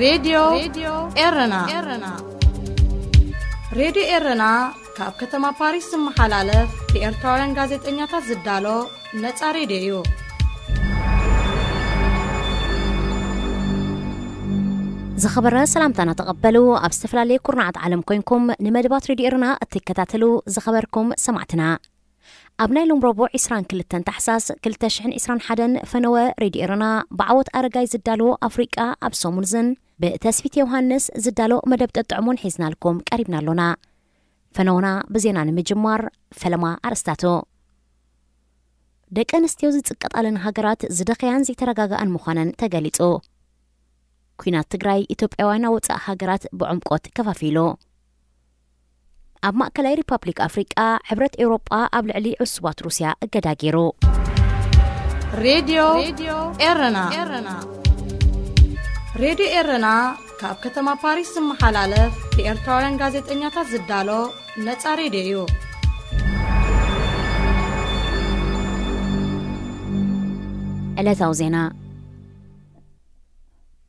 ሬድዮ ኤረና። ሬድዮ ኤረና ካብ ከተማ ፓሪስ ዝመሓላለፍ ብኤርትራውያን ጋዜጠኛታት ዝዳሎ ነጻ ሬድዮ እዩ። ዝኸበረ ሰላምታና ተቐበሉ። ኣብ ዝተፈላለየ ኩርናዓት ዓለም ኮይንኩም ንመደባት ሬድዮ ኤረና እትከታተሉ ዝኸበርኩም ሰማዕትና፣ ኣብ ናይ ሎም ረቡዕ ዕስራን ክልተን ታሕሳስ ክልተ ሽሕን ዕስራን ሓደን ፈነወ ሬድዮ ኤረና ብዓወት ኣረጋይ ዝዳሎ ኣፍሪቃ ኣብ ሰሙን ዝን ብተስፊት ዮሃንስ ዝዳሎ መደብ ጠጥዕሙን ሒዝናልኩም ቀሪብና ኣሎና። ፈነውና ብዜና ንምጅማር፣ ፈለማ ኣርእስታቱ። ደቂ ኣንስትዮ ዝጽቀጣለን ሃገራት ዝደኸያን ዘይተረጋጋኣን ምዃነን ተገሊጹ። ኲናት ትግራይ ኢትዮጵያውያን ኣብ ወጻኢ ሃገራት ብዕምቆት ከፋፊሉ። ኣብ ማእከላይ ሪፓብሊክ ኣፍሪቃ ሕብረት ኤውሮጳ ኣብ ልዕሊ ዕሱባት ሩስያ እገዳ ገይሩ። ሬድዮ ኤረና። ሬድዮ ኤረና ካብ ከተማ ፓሪስ ዝመሓላለፍ ብኤርትራውያን ጋዜጠኛታት ዝዳሎ ነጻ ሬድዮ እዩ። ዕለታዊ ዜና።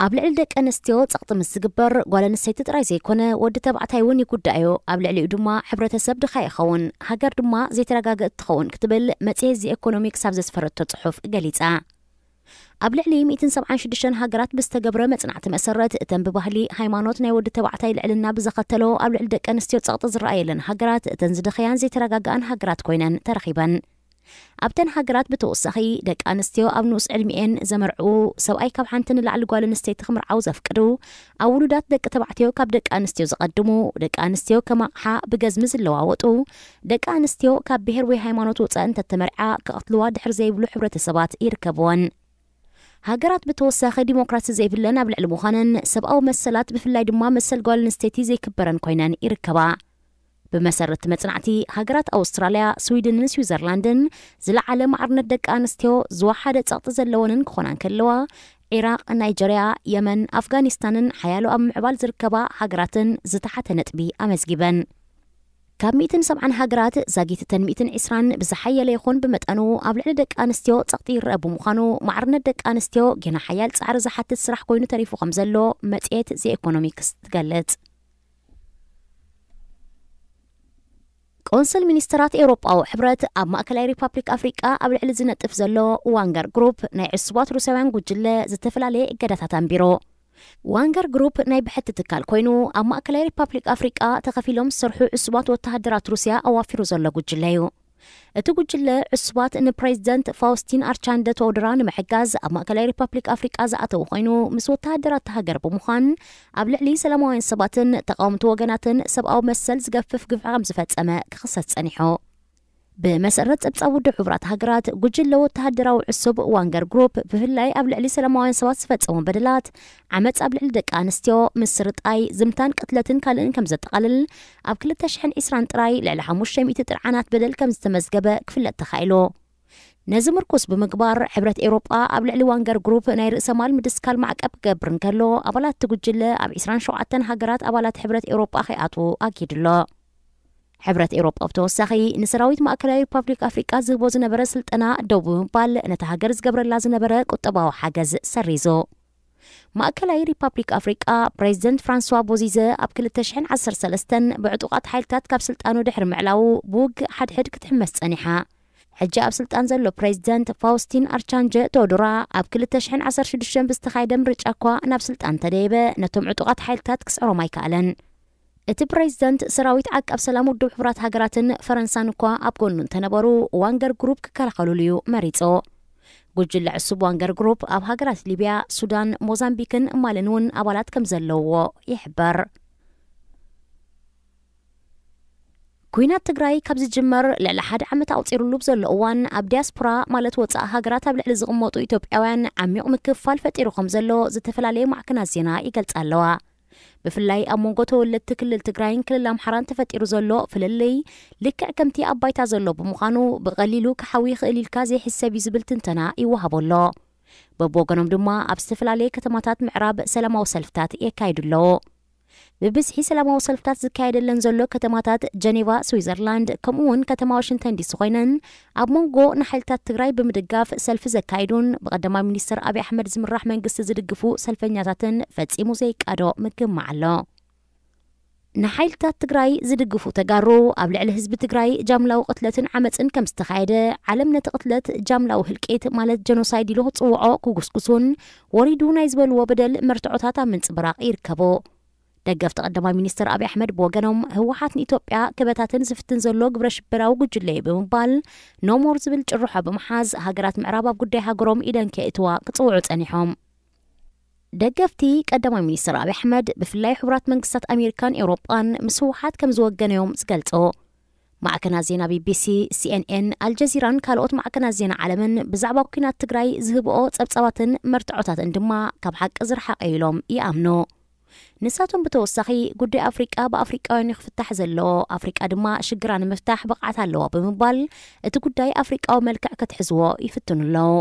ኣብ ልዕሊ ደቂ ኣንስትዮ ጸቕጢ ምስ ዝግበር፣ ጓል ኣንስተይቲ ጥራይ ዘይኮነ፣ ወዲ ተባዕታይ እውን ይጉዳእ እዩ። ኣብ ልዕሊኡ ድማ ሕብረተሰብ ድኻ ይኸውን፣ ሃገር ድማ ዘይተረጋገእት ትኸውን ክትብል መጽሔት ዚ ኢኮኖሚ ክሳብ ዘስፈረቶ ጽሑፍ ገሊጻ። ኣብ ልዕሊ ሚእትን ሰብዓን ሽዱሽተን ሃገራት ብዝተገብረ መጽናዕቲ መሰረት፣ እተን ብባህሊ፣ ሃይማኖት፣ ናይ ወዲ ተባዕታይ ልዕልና ብዘኸተሎ ኣብ ልዕሊ ደቂ ኣንስትዮ ጸቕጢ ዝረኣየለን ሃገራት፣ እተን ዝደኸያን ዘይተረጋግኣን ሃገራት ኮይነን ተረኺበን። ኣብተን ሃገራት ብተወሳኺ፣ ደቂ ኣንስትዮ ኣብ ንኡስ ዕድሚኤን ዘመርዕዉ፣ ሰብኣይ ካብ ሓንቲ ንላዕሊ ጓል ኣንስተይቲ ክምርዓው ዘፍቅዱ፣ ኣብ ውሉዳት ደቂ ተባዕትዮ ካብ ደቂ ኣንስትዮ ዝቐድሙ፣ ደቂ ኣንስትዮ ከም ኣቕሓ ብገዝሚ ዝለዋወጡ፣ ደቂ ኣንስትዮ ካብ ብሄር ወይ ሃይማኖት ወጻኢ እንተተመርዓ ክቐትልዋ ድሕር ዘይብሉ ሕብረተሰባት ይርከብወን። ሃገራት ብተወሳኺ ዲሞክራሲ ዘይብለን ኣብ ልዕሊ ምዃነን፣ ሰብኣዊ መሰላት ብፍላይ ድማ መሰል ጓል ኣንስተይቲ ዘይክበረን ኮይነን ይርከባ። ብመሰረት መጽናዕቲ፣ ሃገራት ኣውስትራልያ፣ ስዊድንን ስዊዘርላንድን ዝለዓለ ማዕርነት ደቂ ኣንስትዮ ዝወሓደ ጸቕጢ ዘለወንን ክኾና እንከለዋ፣ ዒራቕ፣ ናይጀርያ፣ የመን፣ ኣፍጋኒስታንን ሓያሎ ኣብ ምዕባል ዝርከባ ሃገራትን ዝተሓተ ነጥቢ ኣመዝጊበን። ካብ ሚእትን ሰብዓን ሃገራት ዛጊት እተን ሚእትን ዕስራን ብዝሓየለ ይኹን ብመጠኑ ኣብ ልዕሊ ደቂ ኣንስትዮ ጸቕጢ ይረአ ብምዃኑ፣ ማዕርነት ደቂ ኣንስትዮ ጌና ሓያል ጻዕሪ ዝሓትት ስራሕ ኮይኑ ተሪፉ ከም ዘሎ መጽሔት ዚ ኢኮኖሚክስ ትገልጽ። ቆንስል ሚኒስትራት ኤውሮጳዊ ሕብረት ኣብ ማእከላይ ሪፓብሊክ ኣፍሪቃ ኣብ ልዕሊ ዝነጥፍ ዘሎ ዋንገር ግሩፕ ናይ ዕሱባት ሩስያውያን ጉጅለ ዝተፈላለየ እገዳታት ኣንቢሩ። ዋንገር ግሩፕ ናይ ብሕቲ ትካል ኮይኑ፣ ኣብ ማእከላይ ሪፓብሊክ ኣፍሪቃ ተኸፊሎም ዝሰርሑ ዕሱባት ወተሃደራት ሩስያ ኣዋፊሩ ዘሎ ጉጅለ እዩ። እቲ ጉጅለ ዕሱባት ንፕሬዚደንት ፋውስቲን ኣርቻንደ ቶድራ ንምሕጋዝ ኣብ ማእከላይ ሪፓብሊክ ኣፍሪቃ ዝኣተዉ ኮይኑ፣ ምስ ወተሃደራት እታ ሃገር ብምዃን ኣብ ልዕሊ ሰላማውያን ሰባትን ተቃወምቲ ወገናትን ሰብኣዊ መሰል ዝገፍፍ ግፍዒ ከም ዝፈጸመ ክኽሰስ ጸኒሑ። ብመሰረት ጸብጻብ ውድብ ሕቡራት ሃገራት፣ ጉጅለ ወተሃደራዊ ዕሱብ ዋንገር ግሩፕ ብፍላይ ኣብ ልዕሊ ሰላማውያን ሰባት ዝፈጸሙ በደላት፣ ዓመጽ ኣብ ልዕሊ ደቂ ኣንስትዮ፣ ምስርጣይ፣ ዝምታን ቅትለትን ካልእን ከም ዘጠቓልል፣ ኣብ ክልተ ሽሕን ዕስራን ጥራይ ልዕሊ ሓሙሽተ ሚእቲ ጥርዓናት በደል ከም ዝተመዝገበ ክፍለጥ ተኻኢሉ። ነዚ ምርኩስ ብምግባር፣ ሕብረት ኤውሮጳ ኣብ ልዕሊ ዋንገር ግሩፕ ናይ ርእሰ ማል ምድስካል ማዕቀብ ክገብር እንከሎ፣ ኣባላት እቲ ጉጅለ ኣብ ዕስራን ሸውዓተን ሃገራት ኣባላት ሕብረት ኤውሮጳ ከይኣትዉ ኣጊዱ ኣሎ። ሕብረት ኤውሮጳ ብተወሳኺ፣ ንሰራዊት ማእከላይ ሪፓብሊክ ኣፍሪቃ ዝህቦ ዝነበረ ስልጠና ደው ብምባል፣ ነታ ሃገር ዝገብረላ ዝነበረ ቁጠባዊ ሓገዝ ሰሪዙ። ማእከላይ ሪፓብሊክ ኣፍሪቃ ፕሬዚደንት ፍራንስዋ ቦዚዘ ኣብ ክልተ ሽሕን ዓሰርተ ሰለስተን ብዕጡቓት ሓይልታት ካብ ስልጣኑ ድሕሪ ምዕላዉ ብውግእ ሓድሕድ ክትሕመስ ጸኒሓ። ሕጂ ኣብ ስልጣን ዘሎ ፕሬዚደንት ፋውስቲን ኣርቻንጀ ቶዶራ ኣብ ክልተ ሽሕን ዓሰርተ ሽዱሽተን ብዝተኻየደ ምርጫ እኳ ናብ ስልጣን እንተደየበ፣ ነቶም ዕጡቓት ሓይልታት ክስዕሮም ኣይከኣለን። እቲ ፕሬዚደንት ሰራዊት ዓቃብ ሰላም ውድብ ሕቡራት ሃገራትን ፈረንሳን እኳ ኣብ ጎኑ እንተነበሩ፣ ዋንገር ግሩፕ ክከላኸሉሉ እዩ መሪጹ። ጉጅለ ዕሱብ ዋንገር ግሩፕ ኣብ ሃገራት ሊብያ፣ ሱዳን፣ ሞዛምቢክን ማልን እውን ኣባላት ከም ዘለውዎ ይሕበር። ኲናት ትግራይ ካብ ዝጅመር ልዕሊ ሓደ ዓመት ኣቑጺሩሉ ብዘሎ እዋን፣ ኣብ ዲያስፖራ ማለት ወጻኢ ሃገራት ኣብ ልዕሊ ዝቕመጡ ኢትዮጵያውያን ዓሚቕ ምክፍፋል ፈጢሩ ከም ዘሎ ዝተፈላለየ ማዕከናት ዜና ይገልጻ ኣለዋ። ብፍላይ ኣብ መንጎ ተወለድቲ ክልል ትግራይን ክልል ኣምሓራን ተፈጢሩ ዘሎ ፍልልይ፣ ልክዕ ከምቲ ኣብ ባይታ ዘሎ ብምዃኑ፣ ብቐሊሉ ክሓዊ ይኽእል ኢልካ ዘይሕሰብ እዩ ዝብል ትንተና ይወሃቦ ኣሎ። በብወገኖም ድማ ኣብ ዝተፈላለየ ከተማታት ምዕራብ ሰላማዊ ሰልፍታት የካይዱ ኣለዉ። ብብዝሒ ሰላማዊ ሰልፍታት ዝካየደለን ዘሎ ከተማታት ጀኔቫ፣ ስዊዘርላንድ፣ ከምኡ እውን ከተማ ዋሽንግተን ዲሲ ኮይነን፣ ኣብ መንጎ ንሓይልታት ትግራይ ብምድጋፍ ሰልፊ ዘካይዱን ብቀዳማይ ሚኒስትር ኣብይ ኣሕመድ ዝምራሕ መንግስቲ ዝድግፉ ሰልፈኛታትን ፈጺሙ ዘይቃዶ ምግማዕ ኣሎ። ንሓይልታት ትግራይ ዝድግፉ ተጋሩ ኣብ ልዕሊ ህዝቢ ትግራይ ጃምላዊ ቅትለትን ዓመፅን ከም ዝተኻየደ፣ ዓለም ነቲ ቅትለት ጃምላዊ ህልቂት ማለት ጀኖሳይድ ኢሉ ክፅውዖ ክጉስጉሱን ወሪዱ ናይ ዝበልዎ በደል መርትዖታት ኣብ ምንፅብራቕ ይርከቡ። ደገፍቲ ቀዳማይ ሚኒስትር ኣብይ ኣሕመድ ብወገኖም፣ ህወሓት ንኢትዮጵያ ክበታትን ዝፍትን ዘሎ ግብረ ሽበራዊ ጉጅለ እዩ ብምባል፣ ኖሞር ዝብል ጭርሖ ብምሓዝ፣ ሃገራት ምዕራብ ኣብ ጉዳይ ሃገሮም ኢደን ከየእትዋ ክጽውዑ ጸኒሖም። ደገፍቲ ቀዳማይ ሚኒስትር ኣብይ ኣሕመድ፣ ብፍላይ ሕቡራት መንግስታት ኣሜሪካን ኤውሮጳን ምስ ህወሓት ከም ዝወገነዮም ዝገልጹ። ማዕከናት ዜና ቢቢሲ፣ ሲኤንኤን፣ ኣልጀዚራን ካልኦት ማዕከናት ዜና ዓለምን ብዛዕባ ኲናት ትግራይ ዝህብኦ ጸብጻባትን መርትዖታትን ድማ ካብ ሓቂ ዝረሓቐ እዩ ኢሎም ይኣምኑ። ንሳቶም ብተወሳኺ፣ ጉዳይ ኣፍሪቃ ብኣፍሪቃውያን እዩ ክፍታሕ ዘለዎ፣ ኣፍሪቃ ድማ ሽግራ ንምፍታሕ ብቕዓት ኣለዋ ብምባል፣ እቲ ጉዳይ ኣፍሪቃዊ መልክዕ ክትሕዝዎ ይፍትኑ ኣለዉ።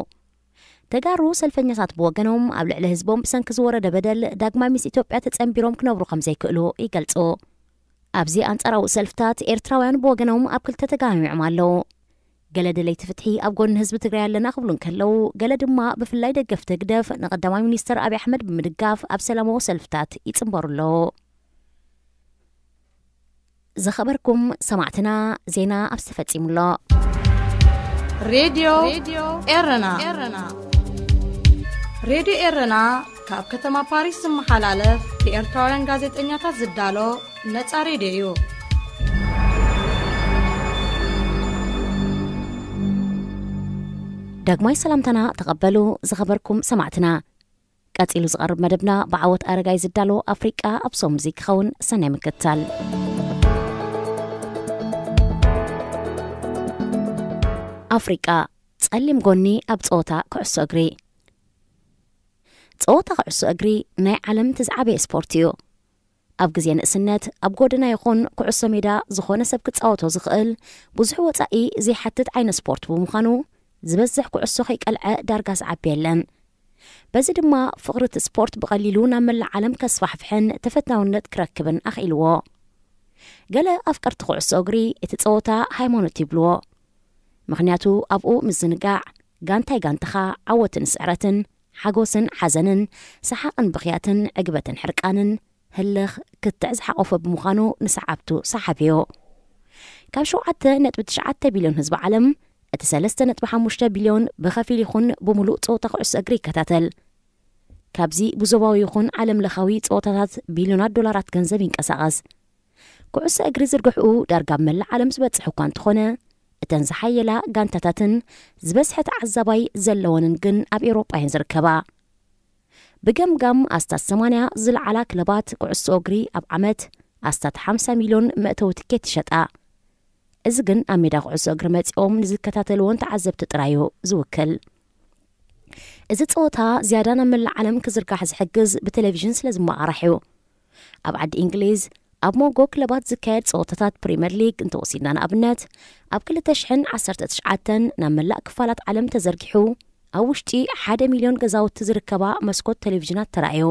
ተጋሩ ሰልፈኛታት ብወገኖም፣ ኣብ ልዕሊ ህዝቦም ብሰንኪ ዝወረደ በደል ዳግማይ ምስ ኢትዮጵያ ተጸንቢሮም ክነብሩ ከም ዘይክእሉ ይገልጹ። ኣብዚ ኣንጻራዊ ሰልፍታት፣ ኤርትራውያን ብወገኖም ኣብ ክልተ ተጋሚዖም ኣለዉ። ገለ ደለይቲ ፍትሒ ኣብ ጎኒ ህዝቢ ትግራይ ኣለና ክብሉ እንከለዉ፣ ገለ ድማ ብፍላይ ደገፍቲ ህግደፍ ንቀዳማይ ሚኒስተር ኣብይ ኣሕመድ ብምድጋፍ ኣብ ሰላማዊ ሰልፍታት ይጽንበሩ ኣለዉ። ዝኸበርኩም ሰማዕትና፣ ዜና ኣብዚ ተፈጺሙ ኣሎ። ሬድዮ ኤረና። ሬድዮ ኤረና ካብ ከተማ ፓሪስ ዝመሓላለፍ ብኤርትራውያን ጋዜጠኛታት ዝዳሎ ነጻ ሬድዮ እዩ። ዳግማይ ሰላምታና ተቐበሉ ዝኸበርኩም ሰማዕትና። ቀጺሉ ዝቐርብ መደብና ብዓወት ኣረጋይ ዝዳሎ ኣፍሪቃ ኣብ ሶሙዚ ክኸውን። ሰናይ ምክትታል። ኣፍሪቃ፣ ጸሊም ጎኒ ኣብ ጸወታ ኩዕሶ እግሪ። ጸወታ ኩዕሶ እግሪ ናይ ዓለም እቲ ዝዓበየ ስፖርት እዩ። ኣብ ግዜ ንእስነት ኣብ ጎደና ይኹን ኩዕሶ ሜዳ ዝኾነ ሰብ ክጻወቶ ዝኽእል ብዙሕ ወጻኢ ዘይሓትት ዓይነት ስፖርት ብምዃኑ፣ ዝበዝሕ ኩዕሶ ከይቀልዐ ዳርጋ ዝዓቢ የለን። በዚ ድማ ፍቕሪ እቲ ስፖርት ብቐሊሉ ናብ መላእ ዓለም ከስፋሕፍሕን ተፈታውነት ክረክብን ኣኽኢልዎ። ገለ ኣፍቀርቲ ኩዕሶ እግሪ እቲ ጸወታ ሃይማኖት ይብልዎ። ምኽንያቱ ኣብኡ ምዝንጋዕ፣ ጋንታይ ጋንታኻ፣ ዓወትን ስዕረትን፣ ሓጎስን ሓዘንን፣ ሰሓቕን ብኽያትን፣ ዕግበትን ሕርቃንን፣ ህልኽ ክትዕ ዝሓቖፈ ብምዃኑ ንሰዓብቱ ሰሓቢ እዩ። ካብ ሸውዓተ ነጥቢ ትሽዓተ ቢልዮን ህዝቢ ዓለም፣ እቲ ሰለስተ ነጥቢ ሓሙሽተ ቢልዮን ብኸፊል ይኹን ብምሉእ ጸወታ ኩዕሶ እግሪ ይከታተል። ካብዚ ብዞባዊ ይኹን ዓለም ለኻዊ ጸወታታት ቢልዮናት ዶላራት ገንዘብ ይንቀሳቐስ። ኩዕሶ እግሪ ዝርግሕኡ ዳርጋ ኣብ መላእ ዓለም ዝበጽሕ እኳ እንተኾነ፣ እተን ዝሓየላ ጋንታታትን ዝበዝሐ ተዓዛባይ ዘለወንን ግን ኣብ ኤውሮጳ እየን ዝርከባ። ብገምጋም ኣስታት ሰማንያ ዝለዓላ ክለባት ኩዕሶ እግሪ ኣብ ዓመት ኣስታት ሓምሳ ሚልዮን መእተዊ ትኬት ይሸጣ። እዚ ግን ኣብ ሜዳ ኩዕሶ እግሪ መጺኦም ንዝከታተልዎን ተዓዘብቲ ጥራይ እዩ ዝውክል። እዚ ጸወታ ዝያዳ ናብ መላእ ዓለም ክዝርጋሕ ዝሕግዝ ብቴሌቪዥን ስለ ዝመቓራሕ እዩ። ኣብ ዓዲ እንግሊዝ፣ ኣብ መንጎ ክለባት ዝካየድ ጸወታታት ፕሪምየር ሊግ እንተወሲድና ንኣብነት፣ ኣብ ክልተ ሽሕን ዓሰርተ ትሽዓተን ናብ መላእ ክፋላት ዓለም ተዘርጊሑ፣ ኣብ ውሽጢ ሓደ ሚልዮን ገዛውቲ ዝርከባ መስኮት ቴሌቪዥናት ተራእዩ።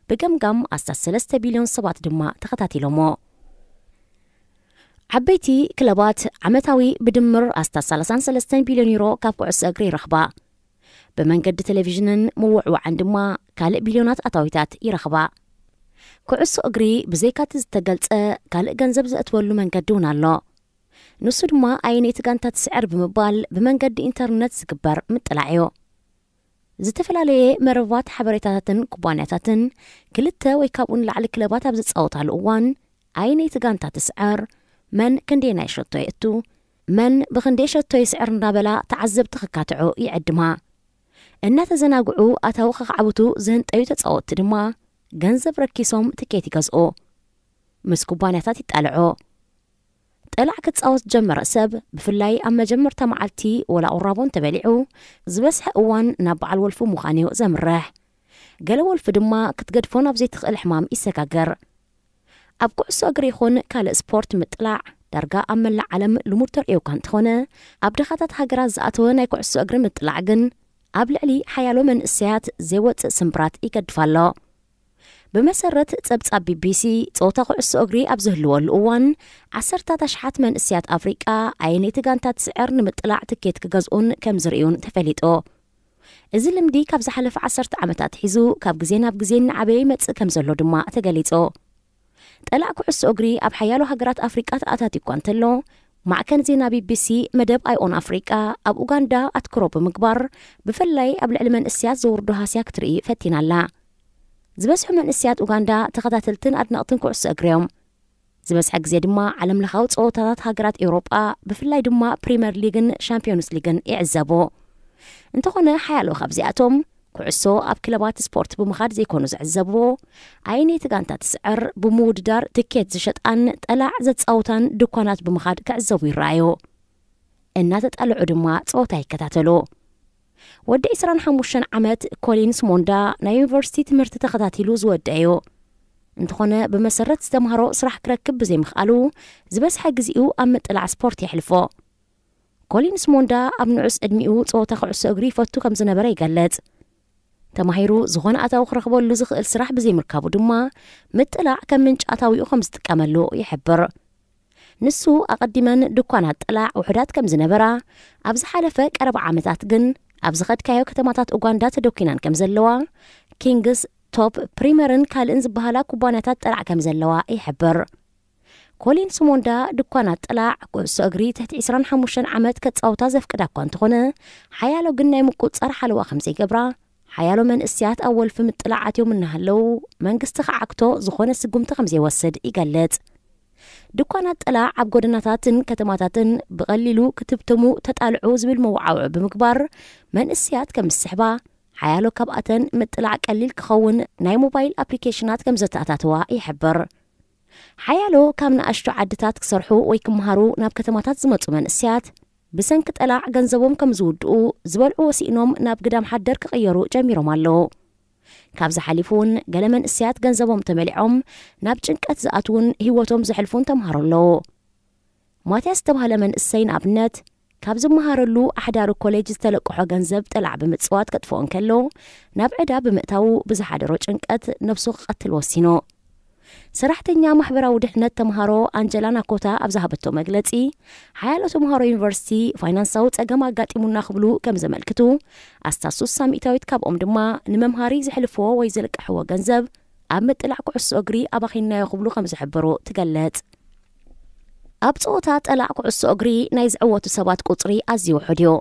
ብገምጋም ኣስታት ሰለስተ ቢልዮን ሰባት ድማ ተኸታቲሎሞ። ዓበይቲ ክለባት ዓመታዊ ብድምር ኣስታት ሰላሳን ሰለስተን ቢልዮን ዩሮ ካብ ኩዕሶ እግሪ ይረኽባ። ብመንገዲ ቴሌቪዥንን ምውዕዋዕን ድማ ካልእ ቢልዮናት ኣታዊታት ይረኽባ። ኩዕሶ እግሪ ብዘይካቲ ዝተገልጸ ካልእ ገንዘብ ዘእትወሉ መንገዲ እውን ኣሎ። ንሱ ድማ ኣየነይቲ ጋንታ ትስዕር ብምባል ብመንገዲ ኢንተርነት ዝግበር ምጥላዕ እዩ። ዝተፈላለየ መርበባት ሓበሬታታትን ኩባንያታትን ክልተ ወይ ካብኡ ንላዕሊ ክለባት ኣብ ዝጻወታሉ እዋን፣ ኣየነይቲ ጋንታ ትስዕር፣ መን ክንደየናይ ሸቶ የእቱ፣ መን ብኽንደይ ሸቶ ይስዕር እንዳበላ ተዓዘብቲ ክካትዑ ይዕድማ። እናተዘናግዑ ኣታዊ ከኻዕብቱ ዝህንጠዩ ተጻወትቲ ድማ ገንዘብ ረኪሶም ትኬት ይገዝኡ። ምስ ኩባንያታት ይጣልዑ። ጠላዕ ክጻወት ዝጀመረ ሰብ፣ ብፍላይ ኣብ መጀመርታ መዓልቲ ወላ ቁራቦ እንተበሊዑ፣ ዝበዝሐ እዋን ናብ በዓል ወልፊ ምዃን እዩ ዘምርሕ። ገለ ወልፊ ድማ ክትገድፎ ናብ ዘይትኽእል ሕማም ይሰጋገር። ኣብ ኩዕሶ እግሪ ይኹን ካልእ ስፖርት ምጥላዕ ዳርጋ ኣብ መላእ ዓለም ልሙድ ተርእዮ እኳ እንተኾነ፣ ኣብ ድኻታት ሃገራት ዝኣተወ ናይ ኩዕሶ እግሪ ምጥላዕ ግን ኣብ ልዕሊ ሓያሎ መንእሰያት ዘይወጽእ ስምብራት ይገድፍ ኣሎ። ብመሰረት ጸብጻብ ቢቢሲ፣ ጸወታ ኩዕሶ እግሪ ኣብ ዝህልወሉ እዋን፣ ዓሰርታት ኣሽሓት መንእስያት ኣፍሪቃ ኣየነይቲ ጋንታ ትስዕር ንምጥላዕ ትኬት ክገዝኡን ከም ዝርእዩን ተፈሊጡ። እዚ ልምዲ ካብ ዝሓለፈ ዓሰርተ ዓመታት ሒዙ ካብ ግዜ ናብ ግዜ እናዓበየ ይመጽእ ከም ዘሎ ድማ ተገሊጹ። ጠላዕ ኩዕሶ እግሪ ኣብ ሓያሎ ሃገራት ኣፍሪቃ ተኣታትዩ እኳ እንተሎ፣ ማዕከን ዜና ቢቢሲ መደብ ኣይኦን ኣፍሪቃ ኣብ ኡጋንዳ ኣትኩሮ ብምግባር፣ ብፍላይ ኣብ ልዕሊ መንእስያት ዘውርዶ ሃስያ ክትርኢ ፈቲና ኣላ። ዝበዝሑ መንእስያት ኡጋንዳ ተኸታተልትን ኣድነቕትን ኩዕሶ እግሪ እዮም። ዝበዝሐ ግዜ ድማ ዓለም ለኻዊ ጸወታታት ሃገራት ኤውሮጳ፣ ብፍላይ ድማ ፕሪምየር ሊግን ሻምፒዮንስ ሊግን ይዕዘቡ። እንተኾነ ሓያሎ ካብዚኣቶም ኩዕሶ ኣብ ክለባት ስፖርት ብምኻድ ዘይኮኑ ዝዕዘብዎ፣ ኣየነይቲ ጋንታ ትስዕር ብምውድዳር ትኬት ዝሸጣን ጠላዕ ዘጻውታን ድኳናት ብምኻድ ክዕዘቡ ይረኣዩ። እናተጣልዑ ድማ ጸወታ ይከታተሉ። ወዲ ዕስራን ሓሙሽተን ዓመት ኮሊንስ ሞንዳ ናይ ዩኒቨርሲቲ ትምህርቲ ተኸታቲሉ ዝወደአ እዩ። እንተኾነ ብመሰረት ዝተምሃሮ ስራሕ ክረክብ ብዘይምኽኣሉ ዝበዝሐ ግዜኡ ኣብ ምጥላዕ ስፖርት የሕልፎ። ኮሊንስ ሞንዳ ኣብ ንዑስ ዕድሚኡ ጸወታ ኩዕሶ እግሪ ይፈቱ ከም ዝነበረ ይገልጽ። ተማሂሩ ዝኾነ ኣታዊ ክረኽበሉ ዝኽእል ስራሕ ብዘይምርካቡ ድማ ምጥላዕ ከም ምንጪ ኣታዊኡ ከም ዝጥቀመሉ ይሕብር። ንሱ ኣቐዲመን ድኳናት ጥላዕ ውሑዳት ከም ዝነበራ፣ ኣብ ዝሓለፈ ቀረባ ዓመታት ግን ኣብ ዝኸድካዮ ከተማታት ኡጋንዳ ተደኲናን ከም ዘለዋ፣ ኪንግስ፣ ቶፕ፣ ፕሪመርን ካልእን ዝበሃላ ኩባንያታት ጥላዕ ከም ዘለዋ ይሕብር። ኮሊን ስሞንዳ ድኳናት ጥላዕ ኩዕሶ እግሪ ትሕቲ ዕስራን ሓሙሽተን ዓመት ከጻውታ ዘፍቅዳ እኳ እንተኾነ፣ ሓያሎ ግን ናይ ምቁጽጻር ሓለዋ ከም ዘይገብራ፣ ሓያሎ መንእስያት ኣብ ወልፊ ምጥላዕ ኣትዮም እናሃለዉ፣ መንግስቲ ክዓግቶ ዝኾነ ስጉምቲ ከም ዘይወስድ ይገልጽ። ድኳናት ጥላዕ ኣብ ጎደናታትን ከተማታትን ብቐሊሉ ክትብተሙ ተጣልዑ ዝብል መወዓውዒ ብምግባር መንእስያት ከም ዝስሕባ፣ ሓያሎ ካብኣተን ምጥላዕ ቀሊል ክኸውን ናይ ሞባይል ኣፕሊኬሽናት ከም ዘተኣታተዋ ይሕብር። ሓያሎ ካብ ንኣሽቱ ዓድታት ክሰርሑ ወይ ክመሃሩ ናብ ከተማታት ዝመጹ መንእስያት፣ ብሰንኪ ጠላዕ ገንዘቦም ከም ዝውድኡ፣ ዝበልዕዎ ስኢኖም ናብ ግዳም ሓደር ክቕየሩ ጀሚሮም ኣለዉ። ካብዚ ሓሊፉ እውን ገለ መንእስያት ገንዘቦም ተመሊዖም ናብ ጭንቀት ዝኣትዉን ህይወቶም ዘሕልፉን ተምሃሮ ኣለዉ። ማትያስ ዝተባህለ መንእሰይ ንኣብነት፣ ካብ ዝመሃረሉ ኣሕዳሪ ኮሌጅ ዝተለቅሖ ገንዘብ ጠላዕ ብምጽዋት ከጥፍኦ እንከሎ፣ ናብ ዕዳ ብምእታዉ ብዝሓደሮ ጭንቀት ነብሱ ክቐትል ወሲኑ። ሰራሕተኛ ማሕበራዊ ድሕነት ተምሃሮ ኣንጀላ ናኮታ ኣብ ዝሃበቶ መግለጺ፣ ሓያሎ ተምሃሮ ዩኒቨርሲቲ ፋይናንሳዊ ጸገም ኣጋጢሙና ክብሉ ከም ዘመልክቱ፣ ኣስታት ስሳ ሚእታዊት ካብኦም ድማ ንመምሃሪ ዘሕልፍዎ ወይ ዝልቅሕዎ ገንዘብ ኣብ ምጥላዕ ኩዕሶ እግሪ ኣባኺንናዮ ክብሉ ከም ዝሕብሩ ትገልጽ። ኣብ ጸወታ ጠላዕ ኩዕሶ እግሪ ናይ ዝዕወቱ ሰባት ቁጽሪ ኣዝዩ ውሑድ እዩ።